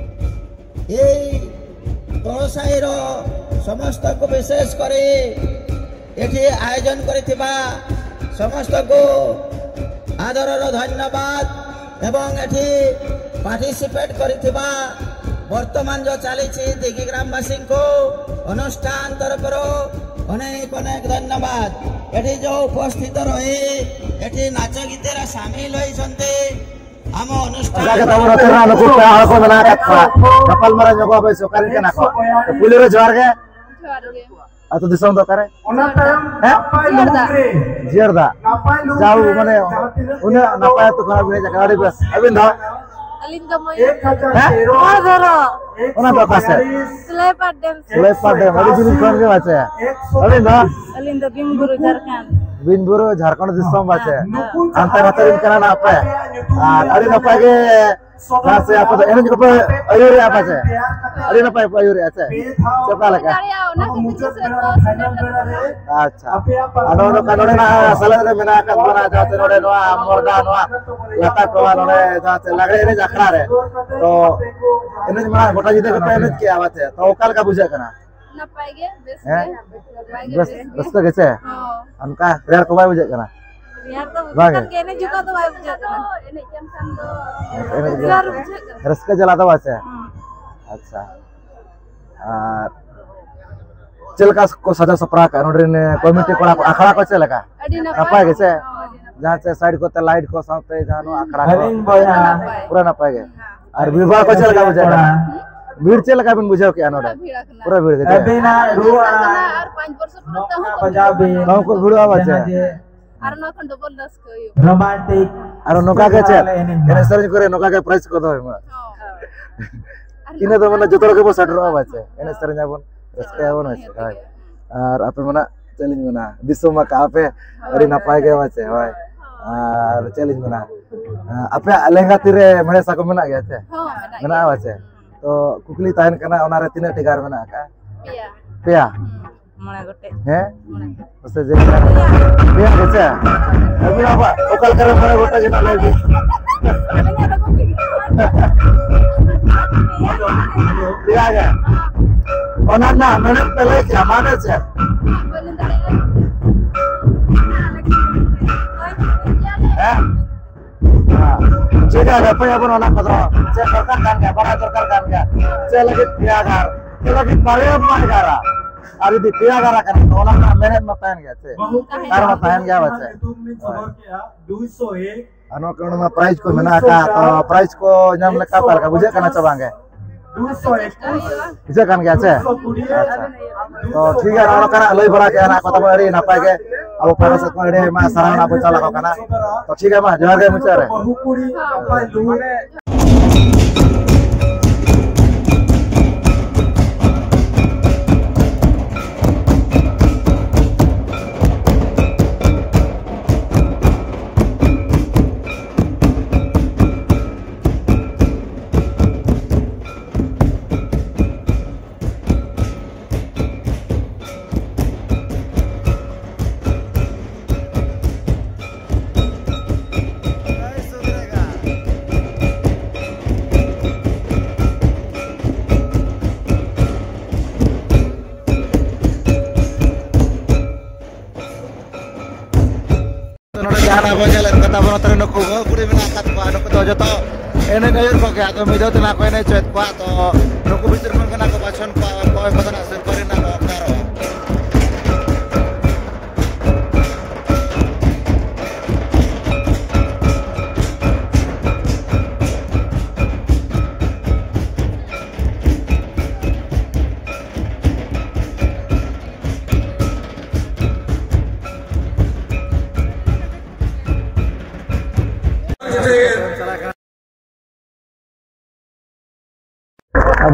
ଏଇ ତଳସାହିର ସମସ୍ତଙ୍କୁ ବିଶେଷ କରି ଏଠି ଆୟୋଜନ କରିଥିବା ସମସ୍ତଙ୍କୁ ଆଦରର ଧନ୍ୟବାଦ ଏବଂ ଏଠି ପାର୍ଟିସିପେଟ୍ କରିଥିବା ବର୍ତ୍ତମାନ ଯେଉଁ ଚାଲିଛି ଦିଗି ଗ୍ରାମବାସୀଙ୍କୁ ଅନୁଷ୍ଠାନ ତରଫରୁ ଅନେକ ଅନେକ ଧନ୍ୟବାଦ। ଏଠି ଯେଉଁ ଉପସ୍ଥିତ ରହି ଏଠି ନାଚ ଗୀତରେ ସାମିଲ ହୋଇଛନ୍ତି ଆମ ଅନୁଷ୍ଠାନ। ᱚᱱᱠᱟ ᱜᱮ ᱛᱟᱵᱚᱱ ᱱᱚᱛᱮ ᱨᱮᱱᱟᱜ ᱱᱩᱠᱩ ᱯᱮᱲᱟ ᱦᱚᱲ ᱠᱚ ᱢᱮᱱᱟᱜ ᱟᱠᱟᱫ ᱠᱚᱣᱟ, ᱜᱟᱯᱟᱞ ᱢᱟᱨᱟᱣ ᱧᱚᱜᱚᱜ ᱟᱵᱚ ᱚᱠᱟ ᱨᱮᱱ ᱠᱟᱱᱟ ᱠᱚ᱾ ᱛᱚ ᱯᱩᱭᱞᱩ ᱨᱮ ᱡᱚᱦᱟᱨ ᱜᱮ᱾ ᱡᱚᱦᱟᱨ ᱜᱮ᱾ ᱟᱹᱛᱩ ᱫᱤᱥᱚᱢ ᱫᱚ ᱚᱠᱟᱨᱮ? ᱚᱱᱟ ᱛᱟᱭᱚᱢ ᱦᱮᱸ? ᱱᱟᱯᱟᱭ ᱡᱤᱭᱟᱹᱲ ᱞᱩᱜᱽ ᱫᱟᱜ᱾ ᱨᱮ ᱡᱤᱭᱟᱹᱲ ᱫᱟᱜ᱾ ᱱᱟᱯᱟᱭ ᱞᱩᱜᱽ ᱡᱟᱣ ᱨᱮ ᱢᱟᱱᱮ ᱡᱟᱦᱟᱸ ᱛᱤᱱᱟᱹᱜ ᱩᱱᱟᱹᱜ ᱱᱟᱯᱟᱭ ᱟᱹᱛᱩ ᱠᱷᱚᱱᱟᱜ ᱵᱤᱱ ᱦᱮᱡ ᱟᱠᱟᱱᱟ, ᱟᱹᱰᱤ ᱵᱮᱥ᱾ ᱟᱹᱵᱤᱱ ᱫᱚ? ᱟᱹᱞᱤᱧ ᱫᱚ ᱢᱚᱭᱩᱨ᱾ ᱦᱮᱸ? ᱢᱚᱭᱩᱨ᱾ ᱚᱱᱟ ᱫᱚ ᱚᱠᱟ ᱥᱮᱫ? ᱥᱩᱞᱟᱹᱭᱯᱟᱲ ᱰᱮᱢ ᱥᱮᱫ᱾ ᱥᱩᱞᱟᱹᱭᱯᱟᱲ ᱰᱮᱢ, ᱟᱹᱰᱤ ᱡᱤᱞᱤᱧ ᱠᱷᱚᱱ ᱜᱮ ᱯᱟᱪᱮ᱾ ᱟᱹᱵᱤᱱ ᱫᱚ? ᱟᱹᱞᱤᱧ ᱫᱚ ᱵᱤᱱᱵᱩᱨᱩ, ᱡᱷᱟᱲᱠᱷᱚᱸᱰ᱾ ᱵᱤᱱᱵᱩᱨᱩ, ᱡᱷᱟᱲᱠᱷᱚᱸᱰ ᱫᱤᱥᱚᱢ ᱯᱟᱪᱮ᱾ ᱦᱮᱸ᱾ ᱦᱟᱱᱛᱮ ᱱᱟᱛᱮ ᱨᱮᱱ ᱠᱟᱱᱟ ᱱᱟᱜ ᱯᱮ᱾ ᱟᱨ ᱟᱹᱰᱤ ᱱᱟᱯᱟᱭ ᱜᱮ ᱪᱮᱫᱟᱜ ᱥᱮ ᱟᱯᱮ ᱫᱚ ᱮᱱᱮᱡ ᱠᱚᱯᱮ ᱟᱹᱭᱩᱨᱮᱜᱼᱟ ᱯᱟᱪᱮ? ᱟᱹᱰᱤ ᱱᱟᱯᱟᱭ ᱯᱮ ᱟᱹᱭᱩᱨᱮᱜᱼᱟ ᱥᱮ? ᱪᱮ ᱚᱠᱟ ᱞᱮᱠᱟ? ᱫᱟᱲᱮᱭᱟᱜᱼᱟ, ᱚᱱᱟ ᱠᱷᱟᱹᱛᱤᱨ ᱜᱮ ᱥᱮ ᱠᱚ ᱥᱮᱴᱮᱨ ᱞᱮᱱᱟ᱾ ᱟᱪᱪᱷᱟ᱾ ᱟᱫᱚ ᱱᱚᱝᱠᱟ ᱱᱚᱰᱮᱱᱟᱜ ᱥᱮᱞᱮᱫ ᱨᱮ ᱢᱮᱱᱟᱜ ᱟᱠᱟᱫ ᱵᱚᱱᱟ, ᱡᱟᱦᱟᱸ ᱛᱮ ᱱᱚᱰᱮ ᱱᱚᱣᱟ ᱢᱚᱨᱫᱟ, ᱱᱚᱣᱟ ᱞᱟᱛᱟ ᱴᱚᱞᱟ ᱱᱚᱰᱮ ᱡᱟᱦᱟᱸ ᱛᱮ ᱞᱟᱜᱽᱲᱮ ᱮᱱᱮᱡ ᱟᱠᱷᱲᱟ ᱨᱮ᱾ ᱛᱚ ᱮᱱᱮᱡ ᱢᱟ ᱜᱚᱴᱟ ᱧᱤᱫᱟᱹ ᱜᱮᱯᱮ ᱮᱱᱮᱡ ᱠᱮᱜᱼᱟ ᱯᱟᱪᱮ, ᱛᱚ ᱚᱠᱟ ᱞᱮᱠᱟ ᱵᱩᱡᱷᱟᱹᱜ ᱠᱟᱱᱟ? ᱱᱟᱯᱟᱭ ᱜᱮ, ᱵᱮᱥ ᱦᱮᱸ? ᱜᱮ᱾ ᱱᱟᱯᱟᱭ ᱜᱮ, ᱵᱮᱥ, ᱵᱮᱥ ᱜᱮ᱾ ᱨᱟᱹᱥᱠᱟᱹ ᱜᱮ ᱥᱮ? ᱦᱚᱸ᱾ ᱚᱱᱠᱟ ᱨᱮᱭᱟᱲ ᱠᱚ ᱵᱟᱭ ᱵᱩᱡᱷᱟᱹᱜ ᱠᱟᱱᱟ? ᱨᱮᱭᱟᱲ ᱫᱚ ᱵᱩᱡᱷᱟᱹᱜ ᱵᱟᱝ ᱜᱮ? ᱠᱟᱱ ᱜᱮᱭᱟ, ᱮᱱᱮᱡ ᱡᱚᱠᱷᱚᱱ ᱫᱚ ᱵᱟᱭ ᱵᱩᱡᱷᱟᱹᱜ ᱠᱟᱱᱟ᱾ ᱮᱱᱮᱡ ᱜᱮ᱾ ᱩᱫᱽᱜᱟᱹᱨ ᱵᱩᱡᱷᱟᱹᱜ ᱠᱟᱱᱟ᱾ ᱨᱟᱹᱥᱠᱟᱹ ᱡᱟᱞᱟ ᱫᱚ ᱵᱟᱝ ᱥᱮ? ᱦᱚᱸ᱾ ᱟᱪᱪᱷᱟ᱾ ᱟᱨ ᱪᱮᱫ ᱞᱮᱠᱟ ᱠᱚ ᱥᱟᱡᱟᱣ ᱥᱟᱯᱲᱟᱣ ᱠᱟᱜᱼᱟ ᱱᱚᱰᱮ ᱨᱮᱱ ᱠᱚᱢᱤᱴᱤ ᱠᱚᱲᱟ ᱠᱚ? ᱟᱠᱷᱲᱟ ᱠᱚ ᱪᱮᱫ ᱞᱮᱠᱟ? ᱟᱹᱰᱤ ᱱᱟᱯᱟᱭ᱾ ᱱᱟᱯᱟᱭ ᱜᱮ ᱥᱮ? ᱦᱚᱸ, ᱟᱹᱰᱤ ᱱᱟᱯᱟᱭ᱾ ᱡᱟᱦᱟᱸ ᱪᱮ ᱥᱟᱭᱤᱰ ᱠᱚᱛᱮ ᱞᱟᱭᱤᱴ ᱠᱚ ᱥᱟᱶᱛᱮ ᱡᱟᱦᱟᱸ ᱱᱚᱣᱟ ᱟᱠᱷᱲᱟ ᱠᱚ? ᱟᱹᱞᱤᱧ ᱵᱚᱭᱦᱟ᱾ ᱯᱩᱨᱟᱹ ᱱᱟᱯᱟᱭ ᱜᱮ᱾ ᱟᱨ ᱵᱷᱤᱲ ᱵᱷᱟᱲ ᱠᱚ ᱪᱮᱫ ᱞᱮᱠᱟ ᱵᱩᱡᱷᱟᱹᱜ ᱠᱟᱱᱟ? ᱵᱷᱤᱲ ᱪᱮᱫ ᱞᱮᱠᱟ ᱵᱤᱱ ᱵᱩᱡᱷᱟᱹᱣ ᱠᱮᱜᱼᱟ ᱱᱚᱰᱮ? ᱯᱩᱨᱟᱹ ᱵᱷᱤᱲ ᱟᱠᱟᱱᱟ᱾ ᱯᱩᱨᱟᱹ ᱵᱷᱤᱲ ᱜᱮ ᱪᱮ? ᱟᱹᱵᱤᱱᱟᱜ ᱨᱩᱣᱟᱹ ᱟᱨ ᱯᱟᱸᱪ ᱵᱚᱪᱷᱚᱨ ᱯᱚᱨᱮ ᱛᱮᱦᱚᱸ ᱱᱚᱝᱠᱟ ᱠᱚ ᱵᱟᱡᱟᱣ ᱵᱤᱱ᱾ ᱛᱟᱦᱚᱸ ᱠᱚ ᱵᱷᱤᱲᱚᱜᱼᱟ ᱯᱟᱪᱮ? ᱡᱟᱦᱟᱸ ᱡᱮ ᱟᱨ ᱱᱚᱣᱟ ᱠᱷᱚᱱ ᱰᱚᱵᱚᱞ ᱨᱟᱹᱥᱠᱟᱹ ᱦᱩᱭᱩᱜᱼᱟ᱾ ᱨᱳᱢᱟᱱᱴᱤᱠ ᱟᱨᱚ ᱱᱚᱝᱠᱟ ᱜᱮ ᱪᱮᱫ? ᱮᱱᱮᱡ ᱢᱟ᱾ ᱮᱱᱮᱡ ᱥᱮᱨᱮᱧ ᱠᱚᱨᱮ ᱱᱚᱝᱠᱟ ᱜᱮ ᱯᱨᱟᱭᱤᱡᱽ ᱠᱚ ᱫᱚᱦᱚᱭ ᱢᱟ᱾ ᱦᱚᱸ᱾ ᱤᱱᱟᱹ ᱫᱚ ᱢᱟᱱᱮ ᱡᱚᱛᱚ ᱦᱚᱲ ᱜᱮᱵᱚᱱ ᱥᱮᱴᱮᱨᱚᱜᱼᱟ ᱵᱟᱪᱮ? ᱮᱱᱮᱡ ᱥᱮᱨᱮᱧ ᱟᱵᱚᱱ, ᱨᱟᱹᱥᱠᱟᱹᱭᱟᱵᱚᱱ, ᱦᱳᱭ ᱥᱮ, ᱦᱳᱭ᱾ ᱟᱨ ᱟᱯᱮ ᱢᱟ ᱱᱟᱜ ᱪᱮᱫ ᱞᱤᱧ ᱢᱮᱱᱟ, ᱫᱤᱥᱚᱢ ᱟᱠᱟᱫ ᱟᱯᱮ, ᱟᱹᱰᱤ ᱱᱟᱯᱟᱭ ᱜᱮ ᱵᱟᱪᱮ, ᱦᱳᱭ᱾ ᱟᱨ ᱪᱮᱫ ᱞᱤᱧ ᱢᱮᱱᱟ, ᱟᱯᱮᱭᱟᱜ ᱞᱮᱸᱜᱟ ᱛᱤᱨᱮ ᱢᱮᱲᱦᱮᱫ ᱥᱟᱠᱚᱢ ᱢᱮᱱᱟᱜ ᱜᱮᱭᱟ ᱪᱮ? ᱦᱚᱸ, ᱢᱮᱱᱟᱜ ᱢᱮᱱᱟᱜᱼᱟ ᱜᱮᱭᱟ᱾ ᱵᱟᱪᱮ? ᱛᱚ ᱠᱩᱠᱞᱤ ᱛᱟᱦᱮᱱ ᱠᱟᱱᱟ, ᱚᱱᱟᱨᱮ ᱛᱤᱱᱟᱹᱜ ᱴᱤ ᱜᱟᱨ ᱢᱮᱱᱟᱜ ᱟᱠᱟᱫᱼᱟ? ᱯᱮᱭᱟ᱾ ᱯᱮᱭᱟ? ᱦᱩᱸ᱾ ᱢᱚᱬᱮ ᱜᱚᱴᱮᱡ᱾ ᱦᱮᱸ? ᱢᱚᱬᱮ ᱜᱚᱴᱮᱡ᱾ ᱢᱟᱥᱮ ᱡᱮ ᱯᱮᱭᱟ ᱜᱮ ᱥᱮ? ᱟᱹᱵᱤᱱ ᱟᱵᱚᱣᱟᱜ ᱚᱠᱟ ᱞᱮᱠᱟ ᱨᱮ ᱢᱚᱬᱮ ᱜᱚᱴᱮᱡ ᱦᱮᱱᱟᱜ ᱞᱟᱹᱭ ᱵᱤᱱ? ᱯᱮᱭᱟ ᱜᱮ᱾ ᱚᱱᱟ ᱨᱮᱱᱟᱜ ᱢᱮᱱᱮᱫ ᱯᱮ ᱞᱟᱹᱭ ᱠᱮᱭᱟ, ᱢᱟᱱᱮ ᱪᱮᱫ? ᱦᱮᱸ? ᱪᱮᱫ ᱨᱟᱹᱯᱟᱹᱭ ᱟᱵᱚᱱ ᱚᱱᱟ ᱠᱚᱫᱚ ᱪᱮᱫ ᱫᱚᱨᱠᱟᱨ ᱠᱟᱱ ᱜᱮᱭᱟ, ᱵᱟᱲᱟᱭ ᱫᱚᱨᱠᱟᱨ ᱠᱟᱱ ᱜᱮᱭᱟ᱾ ᱪᱮᱫ ᱞᱟᱹᱜᱤᱫ ᱯᱮᱭᱟ ᱜᱟᱨ? ᱪᱮᱫ ᱞᱟᱹᱜᱤᱫ ᱵᱟᱨᱭᱟ ᱵᱟᱭ ᱜᱟᱨᱟ? ᱟᱨ ᱡᱩᱫᱤ ᱯᱮᱭᱟ ᱜᱟᱨᱟ ᱠᱟᱱᱟ, ᱛᱚ ᱚᱱᱟ ᱨᱮᱱᱟᱜ ᱢᱮᱱᱮᱫ ᱢᱟ ᱛᱟᱦᱮᱱ ᱜᱮᱭᱟ ᱥᱮ? ᱵᱟᱹᱦᱩ ᱠᱩᱲᱤ ᱟᱨ ᱢᱟ ᱛᱟᱦᱮᱱ ᱜᱮᱭᱟ ᱵᱟᱪᱮ? ᱧᱩᱛᱩᱢ ᱞᱤᱧ ᱥᱚᱫᱚᱨ ᱠᱮᱜᱼᱟ, ᱫᱩᱭᱥᱚ ᱮᱠ᱾ ᱟᱨ ᱱᱚᱣᱟ ᱠᱚᱨᱮ ᱢᱟ ᱯᱨᱟᱭᱤᱡᱽ ᱠᱚ ᱢᱮᱱᱟᱜ ᱟᱠᱟᱫ, ᱛᱚ ᱯᱨᱟᱭᱤᱡᱽ ᱠᱚ ᱧᱟᱢ ᱞᱮᱠᱟ ᱚᱠᱟ ᱞᱮᱠᱟ ᱵᱩᱡᱷᱟᱹᱜ ᱠᱟᱱᱟ ᱪᱮ ᱵᱟᱝ ᱜᱮ? ᱫᱩᱭᱥᱚ ᱮᱠᱩᱥ᱾ ᱵᱩᱡᱷᱟᱹᱜ ᱠᱟᱱ ᱜᱮᱭᱟ ᱪᱮ? ᱫᱩᱭᱥᱚ ᱠᱩᱲᱤ᱾ ᱟᱪᱪᱷᱟ᱾ ᱛᱚ ᱴᱷᱤᱠ ᱜᱮᱭᱟ, ᱱᱚᱜᱼᱚ ᱱᱚᱝᱠᱟᱱᱟᱜ ᱞᱟᱹᱭ ᱵᱟᱲᱟ ᱠᱮᱜᱼᱟ ᱱᱟᱜ ᱠᱚ ᱛᱟᱵᱚᱱ ᱟᱹᱰᱤ ᱱᱟᱯᱟᱭ ᱜᱮ᱾ ᱟᱵᱚ ᱯᱟᱦᱴᱟ ᱥᱮᱫ ᱠᱷᱚᱱ ᱟᱹᱰᱤ ᱟᱭᱢᱟ ᱥᱟᱨᱦᱟᱣ ᱱᱟᱜ ᱵᱚᱱ ᱪᱟᱞ ᱟᱠᱚ ᱠᱟᱱᱟ᱾ ᱛᱚ ᱴᱷᱤᱠ ᱜᱮᱭᱟ, ᱢᱟ ᱡᱚᱦᱟᱨ ᱜᱮ ᱢᱩᱪᱟᱹᱫ ᱨᱮ᱾ ᱵᱟᱹᱦᱩ ᱠᱩᱲᱤ ᱱᱟᱯᱟᱭ ᱞᱩᱜᱽᱲᱤ᱾ ᱛᱚ ᱱᱚᱰᱮ ᱡᱟᱦᱟᱸ ᱟᱵᱚ ᱧᱮᱞᱮᱫ ᱠᱚ ᱛᱟᱵᱚᱱᱟ, ᱱᱚᱛᱮ ᱨᱮ ᱱᱩᱠᱩ ᱵᱟᱹᱦᱩ ᱠᱩᱲᱤ ᱢᱮᱱᱟᱜ ᱟᱠᱟᱫ ᱠᱚᱣᱟ, ᱱᱩᱠᱩ ᱫᱚ ᱡᱚᱛᱚ ᱮᱱᱮᱡ ᱟᱹᱭᱩᱨ ᱠᱚᱜᱮ᱾ ᱟᱫᱚ ᱢᱤᱫ ᱫᱷᱟᱣ ᱛᱮ ᱱᱟᱜ ᱠᱚ ᱮᱱᱮᱡ ᱦᱚᱪᱚᱭᱮᱫ ᱠᱚᱣᱟ᱾ ᱛᱚ ᱱᱩᱠᱩ ᱵᱷᱤᱛᱤᱨ ᱠᱷᱚᱱ ᱜᱮ ᱱᱟᱜ ᱠᱚ ᱵᱟᱪᱷᱚᱱ ᱠᱚᱣᱟ, ᱚᱠᱚᱭ ᱠᱚᱫᱚ ᱱᱟᱜ ᱥᱤᱨᱯᱟᱹ ᱨᱮ ᱱᱟᱜ ᱠᱚ ᱚᱠᱟᱨᱚᱜᱼᱟ᱾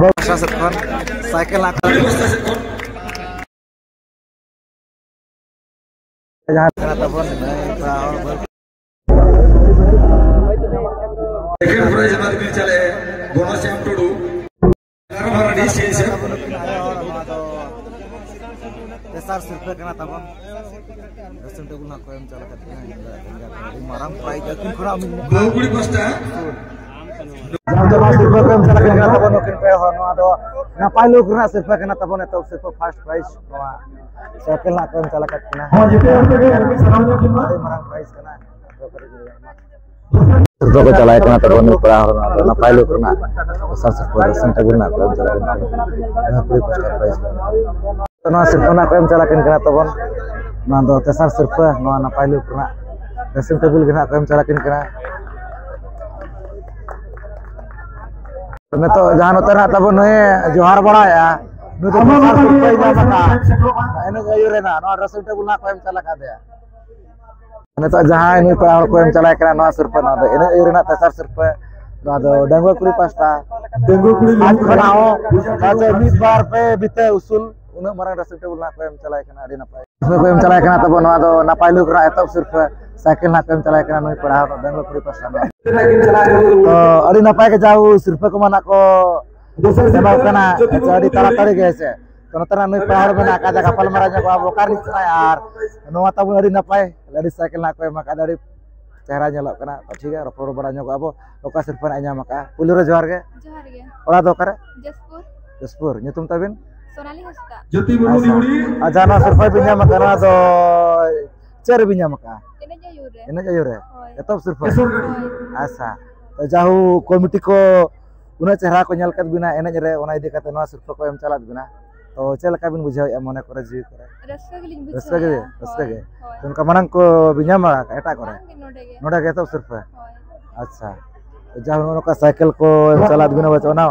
ᱥᱮᱫ ᱠᱷᱚᱱ ᱥᱟᱭᱠᱮᱞ ᱦᱟᱸᱜ ᱡᱟᱦᱟᱸ ᱠᱟᱱᱟ ᱛᱟᱵᱚᱱ, ᱱᱟᱹᱭ ᱯᱟᱲᱟ ᱦᱚᱲ ᱵᱚᱞ᱾ ᱥᱮᱠᱮᱱᱰ ᱯᱨᱟᱭᱤᱡᱽ ᱮᱢᱟ ᱫᱤᱱ ᱪᱟᱞᱮ ᱜᱚᱱᱚᱥᱭᱟᱢ ᱴᱩᱰᱩ᱾ ᱮᱜᱟᱨᱚ ᱵᱟᱨ ᱟᱹᱰᱤ ᱥᱤ ᱥᱮ᱾ ᱱᱚᱣᱟ ᱫᱚ ᱛᱮᱥᱟᱨ ᱥᱤᱨᱯᱟᱹ ᱠᱟᱱᱟ ᱛᱟᱵᱚᱱ᱾ ᱰᱨᱮᱥᱤᱝ ᱴᱮᱵᱩᱞ ᱱᱟᱜ ᱠᱚ ᱮᱢ ᱪᱟᱞ ᱟᱠᱟᱫ ᱠᱤᱱᱟ᱾ ᱟᱹᱰᱤ ᱢᱟᱨᱟᱝ ᱯᱨᱟᱭᱤᱡᱽ ᱟᱹᱠᱤᱱ ᱠᱷᱚᱱᱟᱜ ᱢᱤᱫ ᱢᱚᱠᱟ᱾ ᱵᱟᱹᱦᱩ ᱠᱩᱲᱤ ᱯᱟᱥᱴᱟ᱾ ᱡᱟᱦᱟᱸ ᱫᱚ ᱱᱚᱣᱟ ᱥᱤᱨᱯᱟᱹ ᱠᱚ ᱮᱢ ᱪᱟᱞᱟᱜ ᱠᱟᱱᱟ ᱛᱟᱵᱚᱱ ᱱᱩᱠᱤᱱ ᱯᱮ ᱦᱚᱲ᱾ ᱱᱚᱣᱟ ᱫᱚ ᱱᱟᱯᱟᱭ ᱞᱩᱠ ᱨᱮᱱᱟᱜ ᱥᱤᱨᱯᱟᱹ ᱠᱟᱱᱟ ᱛᱟᱵᱚᱱ, ᱮᱛᱚᱦᱚᱵ ᱥᱤᱨᱯᱟᱹ ᱯᱷᱟᱥᱴ ᱯᱨᱟᱭᱤᱡᱽ ᱱᱚᱣᱟ ᱥᱟᱭᱠᱮᱞ ᱱᱟᱜ ᱠᱚ ᱮᱢ ᱪᱟᱞᱟᱜ ᱠᱟᱱᱟ᱾ ᱦᱚᱸ, ᱡᱮᱛᱮ ᱦᱚᱲ ᱛᱮᱜᱮ ᱟᱹᱰᱤ ᱥᱟᱨᱦᱟᱣ ᱧᱟᱢ ᱠᱟᱱᱟ᱾ ᱟᱹᱰᱤ ᱢᱟᱨᱟᱝ ᱯᱨᱟᱭᱤᱡᱽ ᱠᱟᱱᱟ᱾ ᱥᱤᱨᱯᱟᱹ ᱠᱚ ᱪᱟᱞᱟᱣ ᱠᱟᱱᱟ ᱛᱟᱵᱚᱱ ᱱᱩᱭ ᱯᱮᱲᱟ ᱦᱚᱲ, ᱱᱚᱣᱟ ᱫᱚ ᱱᱟᱯᱟᱭ ᱞᱩᱠ ᱨᱮᱱᱟᱜ ᱫᱚᱥᱟᱨ ᱥᱤᱨᱯᱟᱹ ᱰᱨᱮᱥᱤᱝ ᱴᱮᱵᱩᱞ ᱨᱮᱱᱟᱜ ᱠᱚ ᱮᱢ ᱪᱟᱞᱟᱜ ᱠᱟᱱᱟ᱾ ᱱᱚᱣᱟ ᱠᱩᱲᱤ ᱯᱟᱥᱴᱟ ᱯᱨᱟᱭᱤᱡᱽ ᱠᱟᱱᱟ᱾ ᱱᱚᱣᱟ ᱥᱤᱨᱯᱟᱹ ᱱᱟᱜ ᱠᱚ ᱮᱢ ᱪᱟᱞᱟᱜ ᱠᱟᱱ ᱠᱟᱱᱟ ᱛᱟᱵᱚᱱ᱾ ᱱᱚᱣᱟ ᱫᱚ ᱛᱮᱥᱟᱨ ᱥᱤᱨᱯᱟᱹ, ᱱᱚᱣᱟ ᱱᱟᱯᱟᱭ ᱞᱩᱠ ᱨᱮᱱᱟᱜ ᱰᱨᱮᱥᱤᱝ ᱴᱮᱵᱩᱞ ᱜᱮ ᱱᱟᱜ ᱠᱚ ᱮᱢ ᱪᱟᱞᱟᱜ ᱠᱟᱱ ᱠᱟᱱᱟ᱾ ᱱᱤᱛᱚᱜ ᱡᱟᱦᱟᱸ ᱱᱚᱛᱮ ᱱᱟᱜ ᱛᱟᱵᱚᱱ ᱱᱩᱭ ᱡᱚᱦᱟᱨ ᱵᱟᱲᱟᱭᱟ, ᱱᱩᱭ ᱫᱚ ᱫᱚᱥᱟᱨ ᱥᱤᱨᱯᱟᱹᱭ ᱧᱟᱢ ᱟᱠᱟᱫᱼᱟ᱾ ᱮᱱᱮᱡ ᱟᱹᱭᱩᱨ ᱨᱮᱱᱟᱜ ᱱᱚᱣᱟ ᱰᱨᱮᱥᱤᱝ ᱴᱮᱵᱩᱞ ᱱᱟᱜ ᱠᱚ ᱮᱢ ᱪᱟᱞᱟᱜ ᱠᱟᱱ ᱛᱟᱭᱟ᱾ ᱱᱤᱛᱚᱜ ᱡᱟᱦᱟᱸᱭ ᱱᱩᱭ ᱯᱮᱲᱟ ᱦᱚᱲ ᱠᱚ ᱮᱢ ᱪᱟᱞᱟᱭ ᱠᱟᱱᱟ ᱱᱚᱣᱟ ᱥᱤᱨᱯᱟᱹ, ᱱᱚᱣᱟ ᱫᱚ ᱮᱱᱮᱡ ᱟᱹᱭᱩᱨ ᱨᱮᱱᱟᱜ ᱛᱮᱥᱟᱨ ᱥᱤᱨᱯᱟᱹ, ᱱᱚᱣᱟ ᱫᱚ ᱰᱟᱺᱜᱩᱣᱟᱹ ᱠᱩᱲᱤ ᱯᱟᱥᱴᱟ᱾ ᱰᱟᱺᱜᱩᱣᱟᱹ ᱠᱩᱲᱤ ᱟᱡ ᱠᱷᱚᱱᱟᱜ ᱦᱚᱸ ᱡᱟᱛᱮ ᱢᱤᱫ ᱵᱟᱨ ᱯᱮ ᱵᱤᱛᱟᱹ ᱩᱥᱩᱞ, ᱩᱱᱟᱹᱜ ᱢᱟᱨᱟᱝ ᱰᱨᱮᱥᱤᱝ ᱴᱮᱵᱩᱞ ᱱᱟᱜ ᱠᱚ ᱮᱢ ᱪᱟᱞᱟᱭ ᱠᱟᱱᱟ, ᱟᱹᱰᱤ ᱱᱟᱯᱟᱭ᱾ ᱥᱤᱨᱯᱟᱹ ᱠᱚ ᱮᱢ ᱪᱟᱞᱟᱭ ᱠᱟᱱᱟ ᱛᱟᱵᱚᱱ, ᱱᱚᱣᱟ ᱫᱚ ᱱᱟᱯᱟᱭ ᱞᱩᱠ ᱨᱮᱱᱟᱜ ᱮᱛᱚᱦᱚᱵ ᱥᱤᱨᱯᱟᱹ, ᱥᱟᱭᱠᱮᱞ ᱱᱟᱜ ᱠᱚ ᱮᱢ ᱪᱟᱞᱟᱭ ᱠᱟᱱᱟ ᱱᱩᱭ ᱯᱮᱲᱟ ᱦᱚᱲ ᱰᱟᱺᱜᱩᱣᱟᱹ ᱠᱩᱲᱤ ᱯᱟᱥᱴᱟ ᱱᱚᱣᱟ᱾ ᱛᱚ ᱟᱹᱰᱤ ᱱᱟᱯᱟᱭ ᱜᱮ ᱡᱟᱦᱟᱸ ᱥᱤᱨᱯᱟᱹ ᱠᱚᱢᱟ ᱱᱟᱜ ᱠᱚ ᱮᱢᱚᱜ ᱠᱟᱱᱟ, ᱟᱪᱪᱷᱟ, ᱟᱹᱰᱤ ᱛᱟᱲᱟᱛᱟᱲᱤ ᱜᱮ ᱦᱮᱸ ᱥᱮ᱾ ᱛᱚ ᱱᱚᱛᱮ ᱱᱟᱜ ᱱᱩᱭ ᱯᱮᱲᱟ ᱦᱚᱲ ᱢᱮᱱᱟᱜ ᱟᱠᱟᱫᱟ, ᱜᱟᱯᱟᱞ ᱢᱟᱨᱟᱣ ᱧᱚᱜᱚᱜᱼᱟ ᱵᱚ ᱚᱠᱟ ᱨᱤᱱᱤᱡ ᱠᱟᱱᱟᱭ, ᱟᱨ ᱱᱚᱣᱟ ᱛᱟᱵᱚᱱ ᱟᱹᱰᱤ ᱱᱟᱯᱟᱭ ᱞᱮᱰᱤᱥ ᱥᱟᱭᱠᱮᱞ ᱱᱟᱜ ᱠᱚ ᱮᱢ ᱟᱠᱟᱫᱟ, ᱟᱹᱰᱤ ᱪᱮᱦᱨᱟ ᱧᱮᱞᱚᱜ ᱠᱟᱱᱟ᱾ ᱛᱚ ᱴᱷᱤᱠ ᱜᱮᱭᱟ, ᱨᱚᱯᱚᱲ ᱵᱟᱲᱟ ᱧᱚᱜᱚᱜᱼᱟ ᱵᱚ ᱚᱠᱟ ᱥᱤᱨᱯᱟᱹ ᱱᱟᱜ ᱮ ᱧᱟᱢ ᱟᱠᱟᱫᱼᱟ᱾ ᱯᱩᱭᱞᱩ ᱨᱮ ᱡᱚᱦᱟᱨ ᱜᱮ᱾ ᱡᱚᱦᱟᱨ ᱜᱮ᱾ ᱚᱲᱟᱜ ᱫᱚ ᱚᱠᱟᱨᱮ? ᱡᱟᱥᱯᱩᱨ᱾ ᱡᱟᱥᱯᱩᱨ᱾ ᱧᱩᱛᱩᱢ ᱛᱟᱵᱤᱱ? ᱥᱳᱱᱟᱞᱤ ᱦᱟᱸᱥᱫᱟ᱾ ᱟᱪᱪᱷᱟ᱾ ᱟᱨ ᱡᱟᱦᱟᱸ ᱱᱚᱣᱟ ᱥᱤᱨᱯᱟᱹ ᱵᱤᱱ ᱧᱟᱢ ᱟᱠᱟᱫᱟ, ᱱᱚᱣᱟ ᱫᱚ ᱪᱮᱫ ᱨᱮᱵᱤᱱ ᱧᱟᱢ ᱟᱠᱟᱫᱼᱟ? ᱮᱱᱮᱡ ᱟᱹᱭᱩᱨ ᱨᱮ᱾ ᱮᱱᱮᱡ ᱟᱹᱭᱩᱨ ᱨᱮ? ᱦᱳᱭ᱾ ᱮᱛᱚᱦᱚᱵ ᱥᱤᱨᱯᱟᱹ? ᱦᱳᱭ᱾ ᱟᱪᱪᱷᱟ᱾ ᱛᱚ ᱡᱟᱦᱳ ᱠᱚᱢᱤᱴᱤ ᱠᱚ ᱩᱱᱟᱹᱜ ᱪᱮᱦᱨᱟ ᱠᱚ ᱧᱮᱞ ᱠᱮᱫ ᱵᱤᱱᱟ ᱮᱱᱮᱡ ᱨᱮ, ᱚᱱᱟ ᱤᱫᱤ ᱠᱟᱛᱮ ᱱᱚᱣᱟ ᱥᱤᱨᱯᱟᱹ ᱠᱚ ᱮᱢ ᱪᱟᱞᱟᱫ ᱵᱤᱱᱟ, ᱛᱚ ᱪᱮᱫ ᱞᱮᱠᱟ ᱵᱤᱱ ᱵᱩᱡᱷᱟᱹᱣᱮᱫᱼᱟ ᱢᱚᱱᱮ ᱠᱚᱨᱮ, ᱡᱤᱣᱤ ᱠᱚᱨᱮ? ᱨᱟᱹᱥᱠᱟᱹ ᱜᱮᱞᱤᱧ ᱵᱩᱡᱷᱟᱹᱣᱮᱫᱼᱟ᱾ ᱨᱟᱹᱥᱠᱟᱹ ᱜᱮ, ᱨᱟᱹᱥᱠᱟᱹ ᱦᱳᱭ, ᱜᱮ᱾ ᱦᱳᱭ᱾ ᱛᱚ ᱚᱱᱠᱟ ᱢᱟᱲᱟᱝ ᱠᱚ ᱵᱤᱱ ᱧᱟᱢ ᱵᱟᱲᱟ ᱟᱠᱟᱫᱼᱟ ᱮᱴᱟᱜ ᱠᱚᱨᱮ? ᱵᱟᱝ ᱜᱮ, ᱱᱚᱰᱮ ᱜᱮ᱾ ᱱᱚᱰᱮ ᱜᱮ ᱮᱛᱚᱦᱚᱵ ᱥᱤᱨᱯᱟᱹ? ᱦᱳᱭ᱾ ᱟᱪᱪᱷᱟ᱾ ᱡᱟᱦᱳ ᱱᱚᱜᱼᱚ ᱱᱚᱝᱠᱟ ᱥᱟᱭᱠᱮᱞ ᱠᱚ ᱮᱢ ᱪᱟᱞᱟᱫ ᱵᱤᱱᱟ, ᱵᱟᱪᱚ ᱚᱱᱟ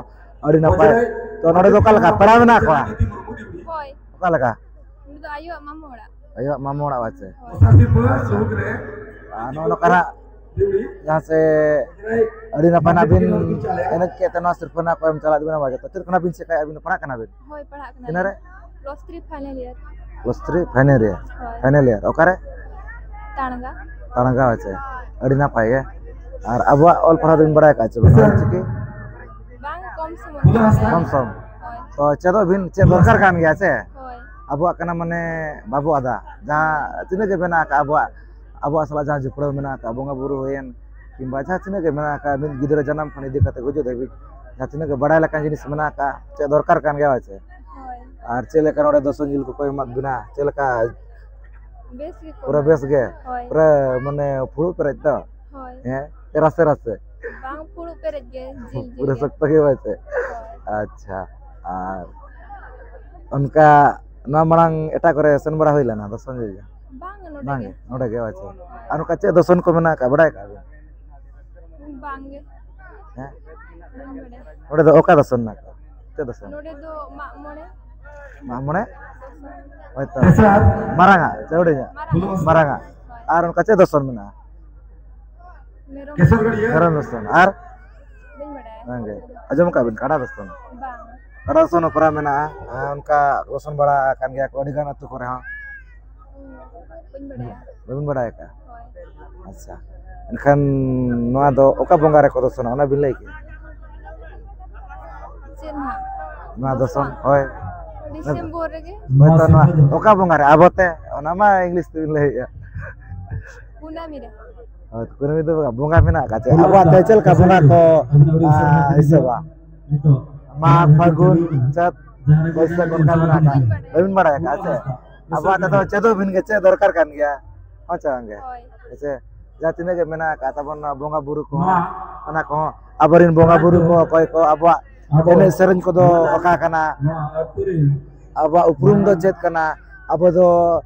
ᱟᱹᱰᱤ ᱱᱟᱯᱟᱭ᱾ ᱛᱚ ᱱᱚᱰᱮ ᱫᱚ ᱚᱠᱟ ᱞᱮᱠᱟ ᱯᱮᱲᱟ ᱢᱮᱱᱟᱜ ᱠᱚᱣᱟ? ᱦᱳᱭ᱾ ᱚᱠᱟ ᱞᱮᱠᱟ? ᱩᱱᱤ ᱫᱚ ᱟᱭᱳᱣᱟᱜ ᱢᱟᱢᱩ ᱚᱲᱟᱜ᱾ ᱟᱭᱳᱣᱟᱜ ᱢᱟᱢᱩ ᱚᱲᱟᱜ, ᱟᱪᱪᱷᱟ᱾ ᱦᱳᱭ᱾ ᱟᱪᱪᱷᱟ᱾ ᱟᱨ ᱱᱚᱜᱼᱚ ᱱᱚᱝᱠᱟ ᱱᱟᱜ ᱡᱟᱦᱟᱸ ᱥᱮ ᱟᱹᱰᱤ ᱱᱟᱯᱟᱭ ᱱᱟᱜ ᱵᱤᱱ ᱮᱱᱮᱡ ᱠᱮᱫ ᱛᱮ, ᱱᱚᱣᱟ ᱥᱤᱨᱯᱟᱹ ᱱᱟᱜ ᱠᱚ ᱮᱢ ᱪᱟᱞᱟᱜ ᱵᱤᱱᱟ᱾ ᱪᱮᱫ ᱠᱷᱚᱱᱟᱜ ᱵᱤᱱ ᱪᱮᱠᱟᱭᱟ? ᱟᱹᱵᱤᱱ ᱫᱚ ᱯᱟᱲᱦᱟᱜ ᱠᱟᱱᱟ ᱵᱤᱱ? ᱦᱳᱭ, ᱯᱟᱲᱦᱟᱜ ᱠᱟᱱᱟ ᱛᱤᱱᱟᱹᱜ ᱨᱮ? ᱞᱤᱧ᱾ Plus three final year᱾ Plus three final year? ᱦᱳᱭ᱾ Final year᱾ ᱚᱠᱟᱨᱮ? ᱛᱟᱲᱜᱟ᱾ ᱛᱟᱲᱜᱟ, ᱟᱪᱪᱷᱟ᱾ ᱟᱹᱰᱤ ᱱᱟᱯᱟᱭ ᱜᱮ᱾ ᱟᱨ ᱟᱵᱚᱣᱟᱜ ᱚᱞ ᱯᱟᱲᱦᱟᱣ ᱫᱚᱵᱤᱱ ᱵᱟᱲᱟᱭ ᱟᱠᱟᱫ ᱪᱮ ᱵᱟᱝ? ᱚᱞ ᱪᱤᱠᱤ? ᱵᱟᱝ, ᱠᱚᱢ ᱥᱚᱢ᱾ ᱠᱚᱢ ᱥᱚᱢ? ᱦᱳᱭ᱾ ᱛᱚ ᱪᱮᱫᱚᱜ ᱵᱤᱱ, ᱪᱮᱫ ᱫᱚᱨᱠᱟᱨ ᱠᱟᱱ ᱜᱮᱭᱟ ᱥᱮ? ᱦᱳᱭ᱾ ᱟᱵᱚᱣᱟᱜ ᱠᱟᱱᱟ, ᱢᱟᱱᱮ ᱵᱟᱵᱚ ᱟᱫᱟ᱾ ᱡᱟᱦᱟᱸ ᱛᱤᱱᱟᱹᱜ ᱜᱮ ᱢᱮᱱᱟᱜ ᱟᱠᱟᱫ ᱟᱵᱚᱣᱟᱜ, ᱟᱵᱚᱣᱟᱜ ᱥᱟᱞᱟᱜ ᱡᱟᱦᱟᱸ ᱡᱚᱯᱲᱟᱣ ᱢᱮᱱᱟᱜ ᱟᱠᱟᱫ, ᱵᱚᱸᱜᱟ ᱵᱩᱨᱩ ᱦᱩᱭᱮᱱ, ᱠᱤᱝᱵᱟ ᱡᱟᱦᱟᱸ ᱛᱤᱱᱟᱹᱜ ᱜᱮ ᱢᱮᱱᱟᱜ ᱟᱠᱟᱫ, ᱢᱤᱫ ᱜᱤᱫᱽᱨᱟᱹ ᱡᱟᱱᱟᱢ ᱠᱷᱚᱱ ᱤᱫᱤ ᱠᱟᱛᱮ ᱜᱩᱡᱩᱜ ᱫᱷᱟᱹᱵᱤᱡ ᱡᱟᱦᱟᱸ ᱛᱤᱱᱟᱹᱜ ᱜᱮ ᱵᱟᱲᱟᱭ ᱞᱮᱠᱟᱱ ᱡᱤᱱᱤᱥ ᱢᱮᱱᱟᱜ ᱟᱠᱟᱫ, ᱪᱮᱫ ᱫᱚᱨᱠᱟᱨ ᱠᱟᱱ ᱜᱮᱭᱟ, ᱦᱳᱭ ᱥᱮ? ᱦᱳᱭ᱾ ᱟᱨ ᱪᱮᱫ ᱞᱮᱠᱟ ᱱᱚᱰᱮ ᱫᱚᱥᱚᱱ ᱡᱤᱞ ᱠᱚᱠᱚ ᱮᱢᱟᱫ ᱵᱤᱱᱟ, ᱪᱮᱫ ᱞᱮᱠᱟ? ᱵᱮᱥ ᱜᱮᱠᱚ ᱯᱩᱨᱟᱹ ᱮᱢᱟ ᱵᱮᱥ ᱞᱮᱭᱟ᱾ ᱜᱮ? ᱦᱳᱭ᱾ ᱯᱩᱨᱟᱹ ᱢᱟᱱᱮ ᱯᱷᱩᱲᱩᱜ ᱯᱮᱨᱮᱡ ᱛᱚ? ᱦᱳᱭ᱾ ᱦᱮᱸ? ᱨᱟᱥᱮ ᱨᱟᱥᱮ? ᱵᱟᱝ, ᱯᱷᱩᱲᱩᱜ ᱯᱮᱨᱮᱡ ᱜᱮ, ᱡᱤᱞ ᱡᱤᱞ ᱯᱩᱨᱟᱹ ᱜᱮ᱾ ᱥᱚᱠᱛᱚ ᱜᱮ ᱵᱟᱝ ᱥᱮ? ᱦᱳᱭ᱾ ᱟᱪᱪᱷᱟ᱾ ᱟᱨ ᱚᱱᱠᱟ ᱱᱚᱣᱟ ᱢᱟᱲᱟᱝ ᱮᱴᱟᱜ ᱠᱚᱨᱮ ᱥᱮᱱ ᱵᱟᱲᱟ ᱦᱩᱭ ᱞᱮᱱᱟ ᱫᱚᱥᱚᱱ ᱡᱤᱞ ᱡᱚᱢ? ᱵᱟᱝ, ᱱᱚᱰᱮ ᱵᱟᱝ ᱜᱮ᱾ ᱜᱮ? ᱱᱚᱰᱮ ᱜᱮ, ᱟᱪᱪᱷᱟ᱾ ᱦᱳᱭ᱾ ᱟᱨ ᱚᱱᱠᱟ ᱪᱮᱫ ᱫᱚᱥᱚᱱ ᱠᱚ ᱢᱮᱱᱟᱜ ᱟᱠᱟᱫ, ᱵᱟᱲᱟᱭ ᱟᱠᱟᱫ ᱵᱤᱱ? ᱵᱟᱝ ᱜᱮ᱾ ᱦᱮᱸ? ᱵᱟᱹᱧ ᱵᱟᱲᱟᱭᱟ᱾ ᱱᱚᱰᱮ ᱫᱚ ᱚᱠᱟ ᱫᱚᱥᱚᱱ ᱢᱮᱱᱟᱜ ᱟᱠᱟᱫ? ᱪᱮᱫ ᱫᱚᱥᱚᱱ? ᱱᱚᱰᱮ ᱫᱚ ᱢᱟᱜ ᱢᱚᱬᱮ᱾ ᱢᱟᱜ ᱢᱚᱬᱮ? ᱫᱚᱥᱚᱱ᱾ ᱦᱳᱭᱛᱚ᱾ ᱢᱟᱨᱟᱝᱟᱜ ᱪᱮ ᱦᱩᱰᱤᱧᱟᱜ? ᱢᱟᱨᱟᱝ᱾ ᱢᱟᱨᱟᱝᱟᱜ᱾ ᱦᱳᱭ᱾ ᱟᱨ ᱚᱱᱠᱟ ᱪᱮᱫ ᱫᱚᱥᱚᱱ ᱢᱮᱱᱟᱜᱼᱟ? ᱢᱮᱨᱚᱢ᱾ ᱢᱮᱨᱚᱢ ᱫᱚᱥᱚᱱ᱾ ᱟᱨ? ᱵᱟᱹᱧ ᱵᱟᱲᱟᱭᱟ᱾ ᱵᱟᱝ ᱜᱮ᱾ ᱟᱸᱡᱚᱢ ᱟᱠᱟᱫ ᱵᱤᱱ ᱠᱟᱰᱟ ᱫᱚᱥᱚᱱ? ᱵᱟᱝ᱾ ᱠᱟᱰᱟ ᱫᱚᱥᱚᱱ ᱦᱚᱸ ᱠᱚᱨᱟᱣ ᱢᱮᱱᱟᱜᱼᱟ᱾ ᱟᱨ ᱚᱱᱠᱟ ᱫᱚᱥᱚᱱ ᱵᱟᱲᱟ ᱟᱠᱟᱱ ᱜᱮᱭᱟ ᱠᱚ ᱟᱹᱰᱤ ᱜᱟᱱ ᱟᱹᱛᱩ ᱠᱚᱨᱮ ᱦᱚᱸ᱾ ᱵᱟᱹᱧ ᱵᱟᱲᱟᱭᱟ᱾ ᱵᱟᱹᱵᱤᱱ ᱵᱟᱲᱟᱭ ᱟᱠᱟᱫᱼᱟ? ᱦᱳᱭ᱾ ᱟᱪᱪᱷᱟ᱾ ᱮᱱᱠᱷᱟᱱ ᱱᱚᱣᱟ ᱫᱚ ᱚᱠᱟ ᱵᱚᱸᱜᱟ ᱨᱮᱠᱚ ᱫᱚᱥᱚᱱᱟ, ᱚᱱᱟ ᱵᱤᱱ ᱞᱟᱹᱭ ᱠᱮᱫᱟ? ᱪᱮᱫ ᱱᱟᱦᱟᱜ? ᱱᱚᱣᱟ ᱫᱚᱥᱚᱱ, ᱫᱚᱥᱚᱱ? ᱦᱳᱭ᱾ ᱰᱤᱥᱮᱢᱵᱚᱨ ᱨᱮᱜᱮ᱾ ᱦᱳᱭ ᱛᱚ, ᱱᱚᱣᱟ ᱚᱠᱟ ᱵᱚᱸᱜᱟ ᱨᱮ? ᱟᱵᱚ ᱛᱮ, ᱚᱱᱟ ᱢᱟ ᱤᱝᱞᱤᱥ ᱛᱮᱵᱤᱱ ᱞᱟᱹᱭᱮᱫᱼᱟ᱾ ᱠᱩᱱᱟᱹᱢᱤ ᱨᱮ᱾ ᱦᱳᱭ, ᱠᱩᱱᱟᱹᱢᱤ ᱫᱚ ᱵᱚᱸᱜᱟ ᱢᱮᱱᱟᱜ ᱟᱠᱟᱫ ᱪᱮ? ᱟᱵᱚᱣᱟᱜ ᱛᱮ ᱪᱮᱫ ᱞᱮᱠᱟ ᱵᱚᱸᱜᱟ ᱠᱚ, ᱟ, ᱦᱤᱥᱟᱹᱵᱟ? ᱢᱟᱜᱽ, ᱯᱷᱟᱹᱜᱩᱱ, ᱪᱟᱹᱛ, ᱵᱟᱹᱭᱥᱟᱹᱠᱷ, ᱚᱱᱠᱟ ᱢᱮᱱᱟᱜ ᱟᱠᱟᱫ᱾ ᱵᱟᱹᱵᱤᱱ ᱵᱟᱲᱟᱭ ᱟᱠᱟᱫ ᱪᱮ? ᱟᱵᱚᱣᱟᱜ ᱛᱮᱫᱚ ᱪᱮᱫᱚᱜ ᱵᱤᱱ ᱜᱮ, ᱪᱮᱫ ᱫᱚᱨᱠᱟᱨ ᱠᱟᱱ ᱜᱮᱭᱟ᱾ ᱦᱳᱭ ᱪᱮ ᱵᱟᱝ ᱜᱮ? ᱦᱳᱭ᱾ ᱦᱮᱸ ᱥᱮ? ᱡᱟᱦᱟᱸ ᱛᱤᱱᱟᱹᱜ ᱜᱮ ᱢᱮᱱᱟᱜ ᱟᱠᱟᱫ ᱛᱟᱵᱚᱱ ᱱᱚᱣᱟ ᱵᱚᱸᱜᱟ ᱵᱩᱨᱩ ᱠᱚᱦᱚᱸ, ᱚᱱᱟ ᱠᱚᱦᱚᱸ ᱟᱵᱚᱨᱮᱱ ᱵᱚᱸᱜᱟ ᱵᱩᱨᱩ ᱠᱚ ᱚᱠᱚᱭ ᱠᱚ, ᱟᱵᱚᱣᱟᱜ ᱮᱱᱮᱡ ᱥᱮᱨᱮᱧ ᱠᱚᱫᱚ ᱚᱠᱟ ᱠᱟᱱᱟ, ᱟᱵᱚᱣᱟᱜ ᱩᱯᱨᱩᱢ ᱫᱚ ᱪᱮᱫ ᱠᱟᱱᱟ, ᱟᱵᱚ ᱫᱚ,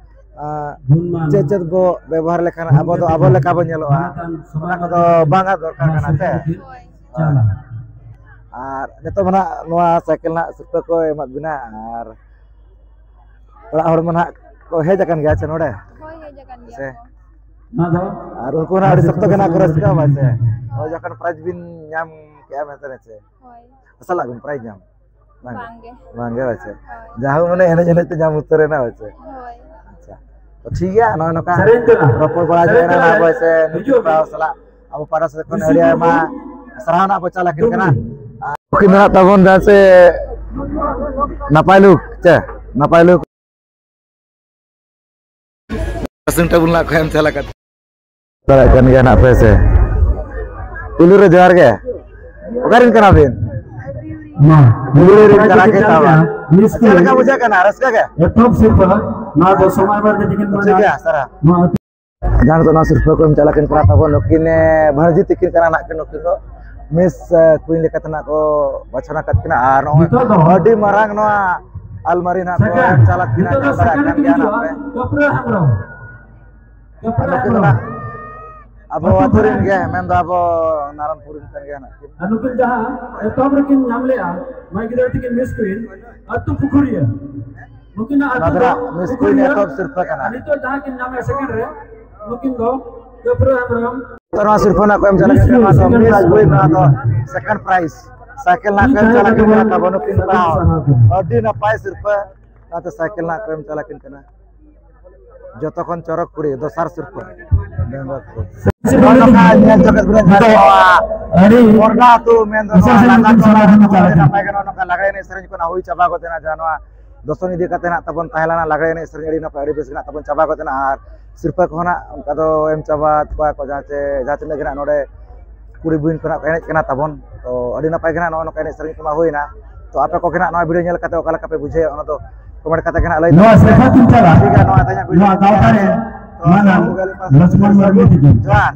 ᱟᱸ, ᱪᱮᱫ ᱪᱮᱫ ᱵᱚ ᱵᱮᱵᱚᱦᱟᱨ ᱞᱮᱠᱷᱟᱱ ᱟᱵᱚ ᱫᱚ ᱟᱵᱚ ᱞᱮᱠᱟ ᱵᱚ ᱧᱮᱞᱚᱜᱼᱟ, ᱚᱱᱟ ᱠᱚᱫᱚ ᱵᱟᱝ ᱟᱫ ᱫᱚᱨᱠᱟᱨ ᱠᱟᱱᱟ ᱥᱮ? ᱦᱳᱭ᱾ ᱟᱨ ᱱᱤᱛᱚᱜ ᱢᱟ ᱱᱟᱦᱟᱜ ᱱᱚᱣᱟ ᱥᱟᱭᱠᱮᱞ ᱱᱟᱦᱟᱜ ᱥᱤᱨᱯᱟᱹ ᱠᱚ ᱮᱢᱟᱫ ᱵᱤᱱᱟ, ᱟᱨ ᱚᱲᱟᱜ ᱦᱚᱲ ᱢᱟ ᱱᱟᱦᱟᱜ ᱠᱚ ᱦᱮᱡ ᱟᱠᱟᱱ ᱜᱮᱭᱟ ᱪᱮ ᱱᱚᱰᱮ? ᱦᱳᱭ, ᱦᱮᱡ ᱟᱠᱟᱱ ᱜᱮᱭᱟ ᱥᱮ? ᱠᱚ᱾ ᱟᱨ ᱩᱱᱠᱩ ᱦᱚᱸ ᱟᱹᱰᱤ ᱥᱚᱠᱛᱚ ᱜᱮ ᱱᱟᱜ ᱠᱚ ᱨᱟᱹᱥᱠᱟᱹ ᱵᱟᱪᱮ, ᱦᱳᱭ, ᱡᱚᱠᱷᱚᱱ ᱯᱨᱟᱭᱤᱡᱽ ᱵᱤᱱ ᱧᱟᱢ ᱠᱮᱜᱼᱟ ᱢᱮᱱᱛᱮ ᱪᱮ? ᱦᱳᱭ᱾ ᱥᱟᱞᱟᱜ ᱵᱤᱱ ᱯᱨᱟᱭᱤᱡᱽ ᱧᱟᱢ? ᱵᱟᱝ᱾ ᱵᱟᱝᱜᱮ᱾ ᱵᱟᱝᱜᱮ ᱵᱟᱪᱮ᱾ ᱦᱳᱭ᱾ ᱡᱟᱦᱟᱸ ᱢᱟᱱᱮ ᱮᱱᱮᱡ ᱮᱱᱮᱡ ᱛᱮ ᱧᱟᱢ ᱩᱛᱟᱹᱨ ᱮᱱᱟ ᱵᱟᱪᱮ᱾ ᱦᱳᱭ᱾ ᱟᱪᱪᱷᱟ, ᱛᱚ ᱴᱷᱤᱠ ᱜᱮᱭᱟ, ᱱᱚᱜᱼᱚᱭ ᱱᱚᱝᱠᱟ ᱨᱚᱯᱚᱲ ᱵᱟᱲᱟ ᱡᱚᱝ ᱮᱱᱟ ᱦᱳᱭ ᱥᱮ, ᱱᱩᱠᱩ ᱠᱚᱲᱟ ᱥᱟᱞᱟᱜ ᱟᱵᱚ ᱯᱟᱦᱴᱟ ᱥᱮᱫ ᱠᱷᱚᱱ ᱟᱹᱰᱤ ᱟᱭᱢᱟ ᱥᱟᱨᱦᱟᱣ ᱱᱟᱜ ᱵᱚ ᱪᱟᱞ ᱟᱹᱠᱤᱱ ᱠᱟᱱᱟ᱾ ᱟᱨ ᱩᱱᱠᱤᱱ ᱫᱚ ᱱᱟᱜ ᱛᱟᱵᱚᱱ ᱡᱟᱦᱟᱸ ᱥᱮ ᱱᱟᱯᱟᱭ ᱞᱩᱠ ᱪᱮ, ᱱᱟᱯᱟᱭ ᱞᱩᱠ᱾ ᱥᱤᱝ ᱴᱟᱵᱩᱞ ᱱᱟᱜ ᱠᱷᱚᱱ ᱮᱢ ᱪᱟᱞᱟᱜ ᱠᱟᱱᱟ᱾ ᱫᱟᱲᱮᱭᱟᱜ ᱠᱟᱱ ᱜᱮᱭᱟ ᱱᱟᱜ ᱯᱮ ᱥᱮ᱾ ᱯᱩᱭᱞᱩ ᱨᱮ ᱡᱚᱦᱟᱨ ᱜᱮ᱾ ᱚᱠᱟᱨᱮᱱ ᱠᱟᱱᱟ ᱵᱤᱱ? ᱢᱟ, ᱯᱩᱭᱞᱩ ᱨᱮ ᱡᱚᱦᱟᱨ ᱜᱮ ᱛᱟᱵᱚᱱ᱾ ᱪᱮᱫ ᱞᱮᱠᱟ ᱵᱩᱡᱷᱟᱹᱜ ᱠᱟᱱᱟ? ᱨᱟᱹᱥᱠᱟᱹ ᱜᱮ? ᱮᱛᱚᱦᱚᱵ ᱥᱤᱨᱯᱟᱹ, ᱱᱚᱣᱟ ᱫᱚ ᱥᱚᱢᱟᱭ ᱵᱟᱨ ᱫᱤᱱ ᱴᱷᱤᱠ ᱜᱮᱭᱟ, ᱥᱟᱨᱟ᱾ ᱱᱚᱣᱟ ᱡᱟᱦᱟᱸ ᱱᱤᱛᱚᱜ ᱱᱚᱣᱟ ᱥᱤᱨᱯᱟᱹ ᱠᱚ ᱮᱢ ᱪᱟᱞᱟᱜ ᱠᱟᱱ ᱠᱟᱱᱟ ᱛᱟᱵᱚᱱ, ᱱᱩᱠᱤᱱ, ᱮ, ᱵᱷᱟᱹᱬᱡᱤ ᱛᱤᱠᱤᱱ ᱠᱟᱱᱟ ᱱᱟᱜ ᱠᱤᱱ ᱱᱩᱠᱤᱱ ᱫᱚ᱾ ᱢᱤᱥ, ᱮ, ᱠᱩᱭᱤᱱ ᱞᱮᱠᱟᱛᱮ ᱱᱟᱜ ᱠᱚ ᱵᱟᱪᱷᱚᱱ ᱟᱠᱟᱫ ᱠᱤᱱᱟ᱾ ᱟᱨ ᱱᱚᱜᱼᱚᱭ ᱱᱤᱛᱚᱜ ᱫᱚ ᱟᱹᱰᱤ ᱢᱟᱨᱟᱝ ᱱᱚᱣᱟ ᱟᱞᱢᱟᱨᱤ ᱱᱟᱜ ᱠᱚ ᱥᱮᱠᱮᱱᱰ, ᱮᱢ ᱪᱟᱞᱟᱜ ᱠᱤᱱᱟ, ᱱᱤᱛᱚᱜ ᱫᱚ ᱧᱮᱞ ᱫᱟᱲᱮᱭᱟᱜ ᱥᱮᱠᱮᱱᱰ ᱠᱟᱱ ᱨᱮᱠᱤᱱ ᱜᱮᱭᱟ ᱱᱟᱜ ᱦᱤᱡᱩᱜᱼᱟ, ᱯᱮ᱾ ᱠᱟᱹᱯᱨᱟᱹ ᱦᱮᱢᱵᱨᱚᱢ᱾ ᱠᱟᱹᱯᱨᱟᱹ ᱱᱩᱠᱤᱱ ᱫᱚ ᱦᱮᱢᱵᱨᱚᱢ᱾ ᱱᱟᱜ ᱟᱵᱚ ᱟᱹᱛᱩ ᱟᱹᱛᱩ ᱨᱮᱱ ᱠᱚᱨᱮᱱ᱾ ᱜᱮ, ᱢᱮᱱᱫᱚ ᱟᱵᱚ ᱱᱟᱨᱟᱱᱯᱩᱨ ᱨᱮᱱ ᱠᱟᱱ ᱜᱮᱭᱟ ᱱᱟᱜ ᱠᱤᱱ᱾ ᱟᱨ ᱱᱩᱠᱤᱱ ᱡᱟᱦᱟᱸ ᱮᱛᱚᱦᱚᱵ ᱨᱮᱠᱤᱱ ᱧᱟᱢ ᱞᱮᱜᱼᱟ, ᱢᱟᱹᱭ ᱜᱤᱫᱽᱨᱟᱹ ᱛᱟᱹᱠᱤᱱ ᱢᱤᱥ ᱠᱩᱭᱤᱱ, ᱟᱹᱛᱩ ᱯᱩᱠᱷᱩᱨᱤᱭᱟᱹ᱾ ᱱᱩᱠᱤᱱᱟᱜ ᱱᱚᱣᱟ ᱟᱹᱛᱩ ᱫᱚ ᱫᱚ ᱱᱟᱜ ᱢᱤᱥ ᱠᱩᱭᱤᱱ ᱯᱩᱠᱷᱩᱨᱤᱭᱟᱹ᱾ ᱮᱛᱚᱦᱚᱵ ᱥᱤᱨᱯᱟᱹ ᱠᱟᱱᱟ᱾ ᱟᱨ ᱱᱤᱛᱚᱜ ᱡᱟᱦᱟᱸ ᱠᱤᱱ ᱧᱟᱢᱮᱜᱼᱟ ᱥᱮᱠᱮᱱᱰ ᱨᱮ, ᱱᱩᱠᱤᱱ ᱫᱚ ᱠᱟᱹᱯᱨᱟᱹ ᱦᱮᱢᱵᱨᱚᱢ᱾ ᱛᱚ, ᱱᱚᱣᱟ ᱥᱤᱨᱯᱟᱹ ᱱᱟᱜ ᱠᱚ ᱮᱢ ᱪᱟᱞᱟᱜ ᱠᱟᱱᱟ, ᱱᱚᱣᱟ ᱫᱚ ᱢᱤᱥ ᱠᱩᱭᱤᱱ, ᱱᱚᱣᱟ ᱫᱚ ᱥᱮᱠᱮᱱᱰ ᱯᱨᱟᱭᱤᱡᱽ᱾ ᱥᱟᱭᱠᱮᱞ ᱱᱟᱜ ᱠᱚ ᱮᱢ ᱪᱟᱞᱟᱜ ᱠᱟᱱᱟ ᱛᱟᱵᱚᱱ ᱱᱩᱠᱤᱱ ᱠᱚᱲᱟ ᱦᱚᱸ᱾ ᱟᱹᱰᱤ ᱱᱟᱯᱟᱭ ᱥᱤᱨᱯᱟᱹ, ᱚᱱᱟᱛᱮ ᱥᱟᱭᱠᱮᱞ ᱱᱟᱜ ᱠᱚ ᱮᱢ ᱪᱟᱞᱟᱜ ᱠᱤᱱ ᱠᱟᱱᱟ᱾ ᱡᱚᱛᱚ ᱠᱷᱚᱱ ᱪᱚᱨᱚᱠ ᱠᱩᱲᱤ, ᱫᱚᱥᱟᱨ ᱥᱤᱨᱯᱟᱹ᱾ ᱱᱚᱜᱼᱚ ᱱᱚᱝᱠᱟ ᱧᱮᱞ ᱡᱚᱜ ᱵᱤᱱ ᱧᱮᱞ ᱠᱚᱣᱟ᱾ ᱟᱹᱰᱤ ᱵᱚᱨᱱᱟ ᱟᱹᱛᱩ ᱢᱮᱱᱫᱚ ᱱᱚᱣᱟ ᱞᱟᱸᱫᱟ ᱠᱚ ᱟᱹᱰᱤ ᱱᱟᱯᱟᱭ ᱜᱮ ᱱᱚᱜᱼᱚ ᱱᱚᱝᱠᱟ ᱞᱟᱜᱽᱲᱮ ᱮᱱᱮᱡ ᱥᱮᱨᱮᱧ ᱠᱷᱚᱱᱟᱜ ᱦᱩᱭ ᱪᱟᱵᱟ ᱜᱚᱫ ᱮᱱᱟ, ᱡᱟᱦᱟᱸ ᱱᱚᱣᱟ ᱫᱚᱥᱚᱱ ᱤᱫᱤ ᱠᱟᱛᱮ ᱱᱟᱜ ᱛᱟᱵᱚᱱ ᱛᱟᱦᱮᱸ ᱞᱮᱱᱟ ᱞᱟᱜᱽᱲᱮ ᱮᱱᱮᱡ ᱥᱮᱨᱮᱧ ᱟᱹᱰᱤ ᱱᱟᱯᱟᱭ, ᱟᱹᱰᱤ ᱵᱮᱥ ᱜᱮ ᱱᱟᱜ ᱛᱟᱵᱚᱱ ᱪᱟᱵᱟ ᱜᱚᱫ ᱮᱱᱟ᱾ ᱟᱨ ᱥᱤᱨᱯᱟᱹ ᱠᱚᱦᱚᱸ ᱱᱟᱜ ᱚᱱᱠᱟ ᱫᱚ ᱮᱢ ᱪᱟᱵᱟ ᱟᱠᱟᱫ ᱠᱚᱣᱟ ᱠᱚ, ᱡᱟᱦᱟᱸ ᱪᱮ, ᱡᱟᱦᱟᱸ ᱛᱤᱱᱟᱹᱜ ᱜᱮ ᱱᱟᱜ ᱱᱚᱰᱮ ᱠᱩᱲᱤ ᱵᱚᱦᱤᱱ ᱠᱚ ᱱᱟᱜ ᱠᱚ ᱮᱱᱮᱡ ᱠᱟᱱᱟ ᱛᱟᱵᱚᱱ᱾ ᱛᱚ, ᱟᱹᱰᱤ ᱱᱟᱯᱟᱭ ᱜᱮ ᱱᱟᱜ ᱱᱚᱜᱼᱚ ᱱᱚᱝᱠᱟ ᱮᱱᱮᱡ ᱥᱮᱨᱮᱧ ᱠᱚᱢᱟ ᱦᱩᱭᱱᱟ᱾ ᱛᱚ, ᱟᱯᱮ ᱠᱚᱜᱮ ᱱᱟᱜ ᱱᱚᱣᱟ ᱵᱷᱤᱰᱤᱭᱳ ᱧᱮᱞ ᱠᱟᱛᱮ ᱚᱠᱟ ᱞᱮᱠᱟ ᱯᱮ ᱵᱩᱡᱷᱟᱹᱣᱮᱫᱼᱟ, ᱚᱱᱟ ᱫᱚ ᱠᱚᱢᱮᱱᱴ ᱠᱟᱛᱮ ᱜᱮ ᱱᱟᱜ ᱞᱟᱹᱭ ᱱᱚᱣᱟ ᱛᱟᱵᱚᱱ ᱯᱮ᱾ ᱥᱮᱨᱯᱟ ᱪᱤᱱᱛᱟᱹ ᱴᱷᱤᱠ ᱜᱮᱭᱟ, ᱱᱚᱣᱟ ᱛᱮᱦᱮᱧᱟᱜ ᱵᱷᱤᱰᱤᱭᱳ ᱱᱚᱣᱟ ᱜᱟᱶᱛᱟ ᱨᱮ ᱢᱟᱱᱟᱱ ᱞᱚᱪᱷᱢᱚᱱ ᱢᱟᱹᱨᱰᱤ ᱛᱤᱠᱤᱱ᱾ ᱡᱚᱦᱟᱨ᱾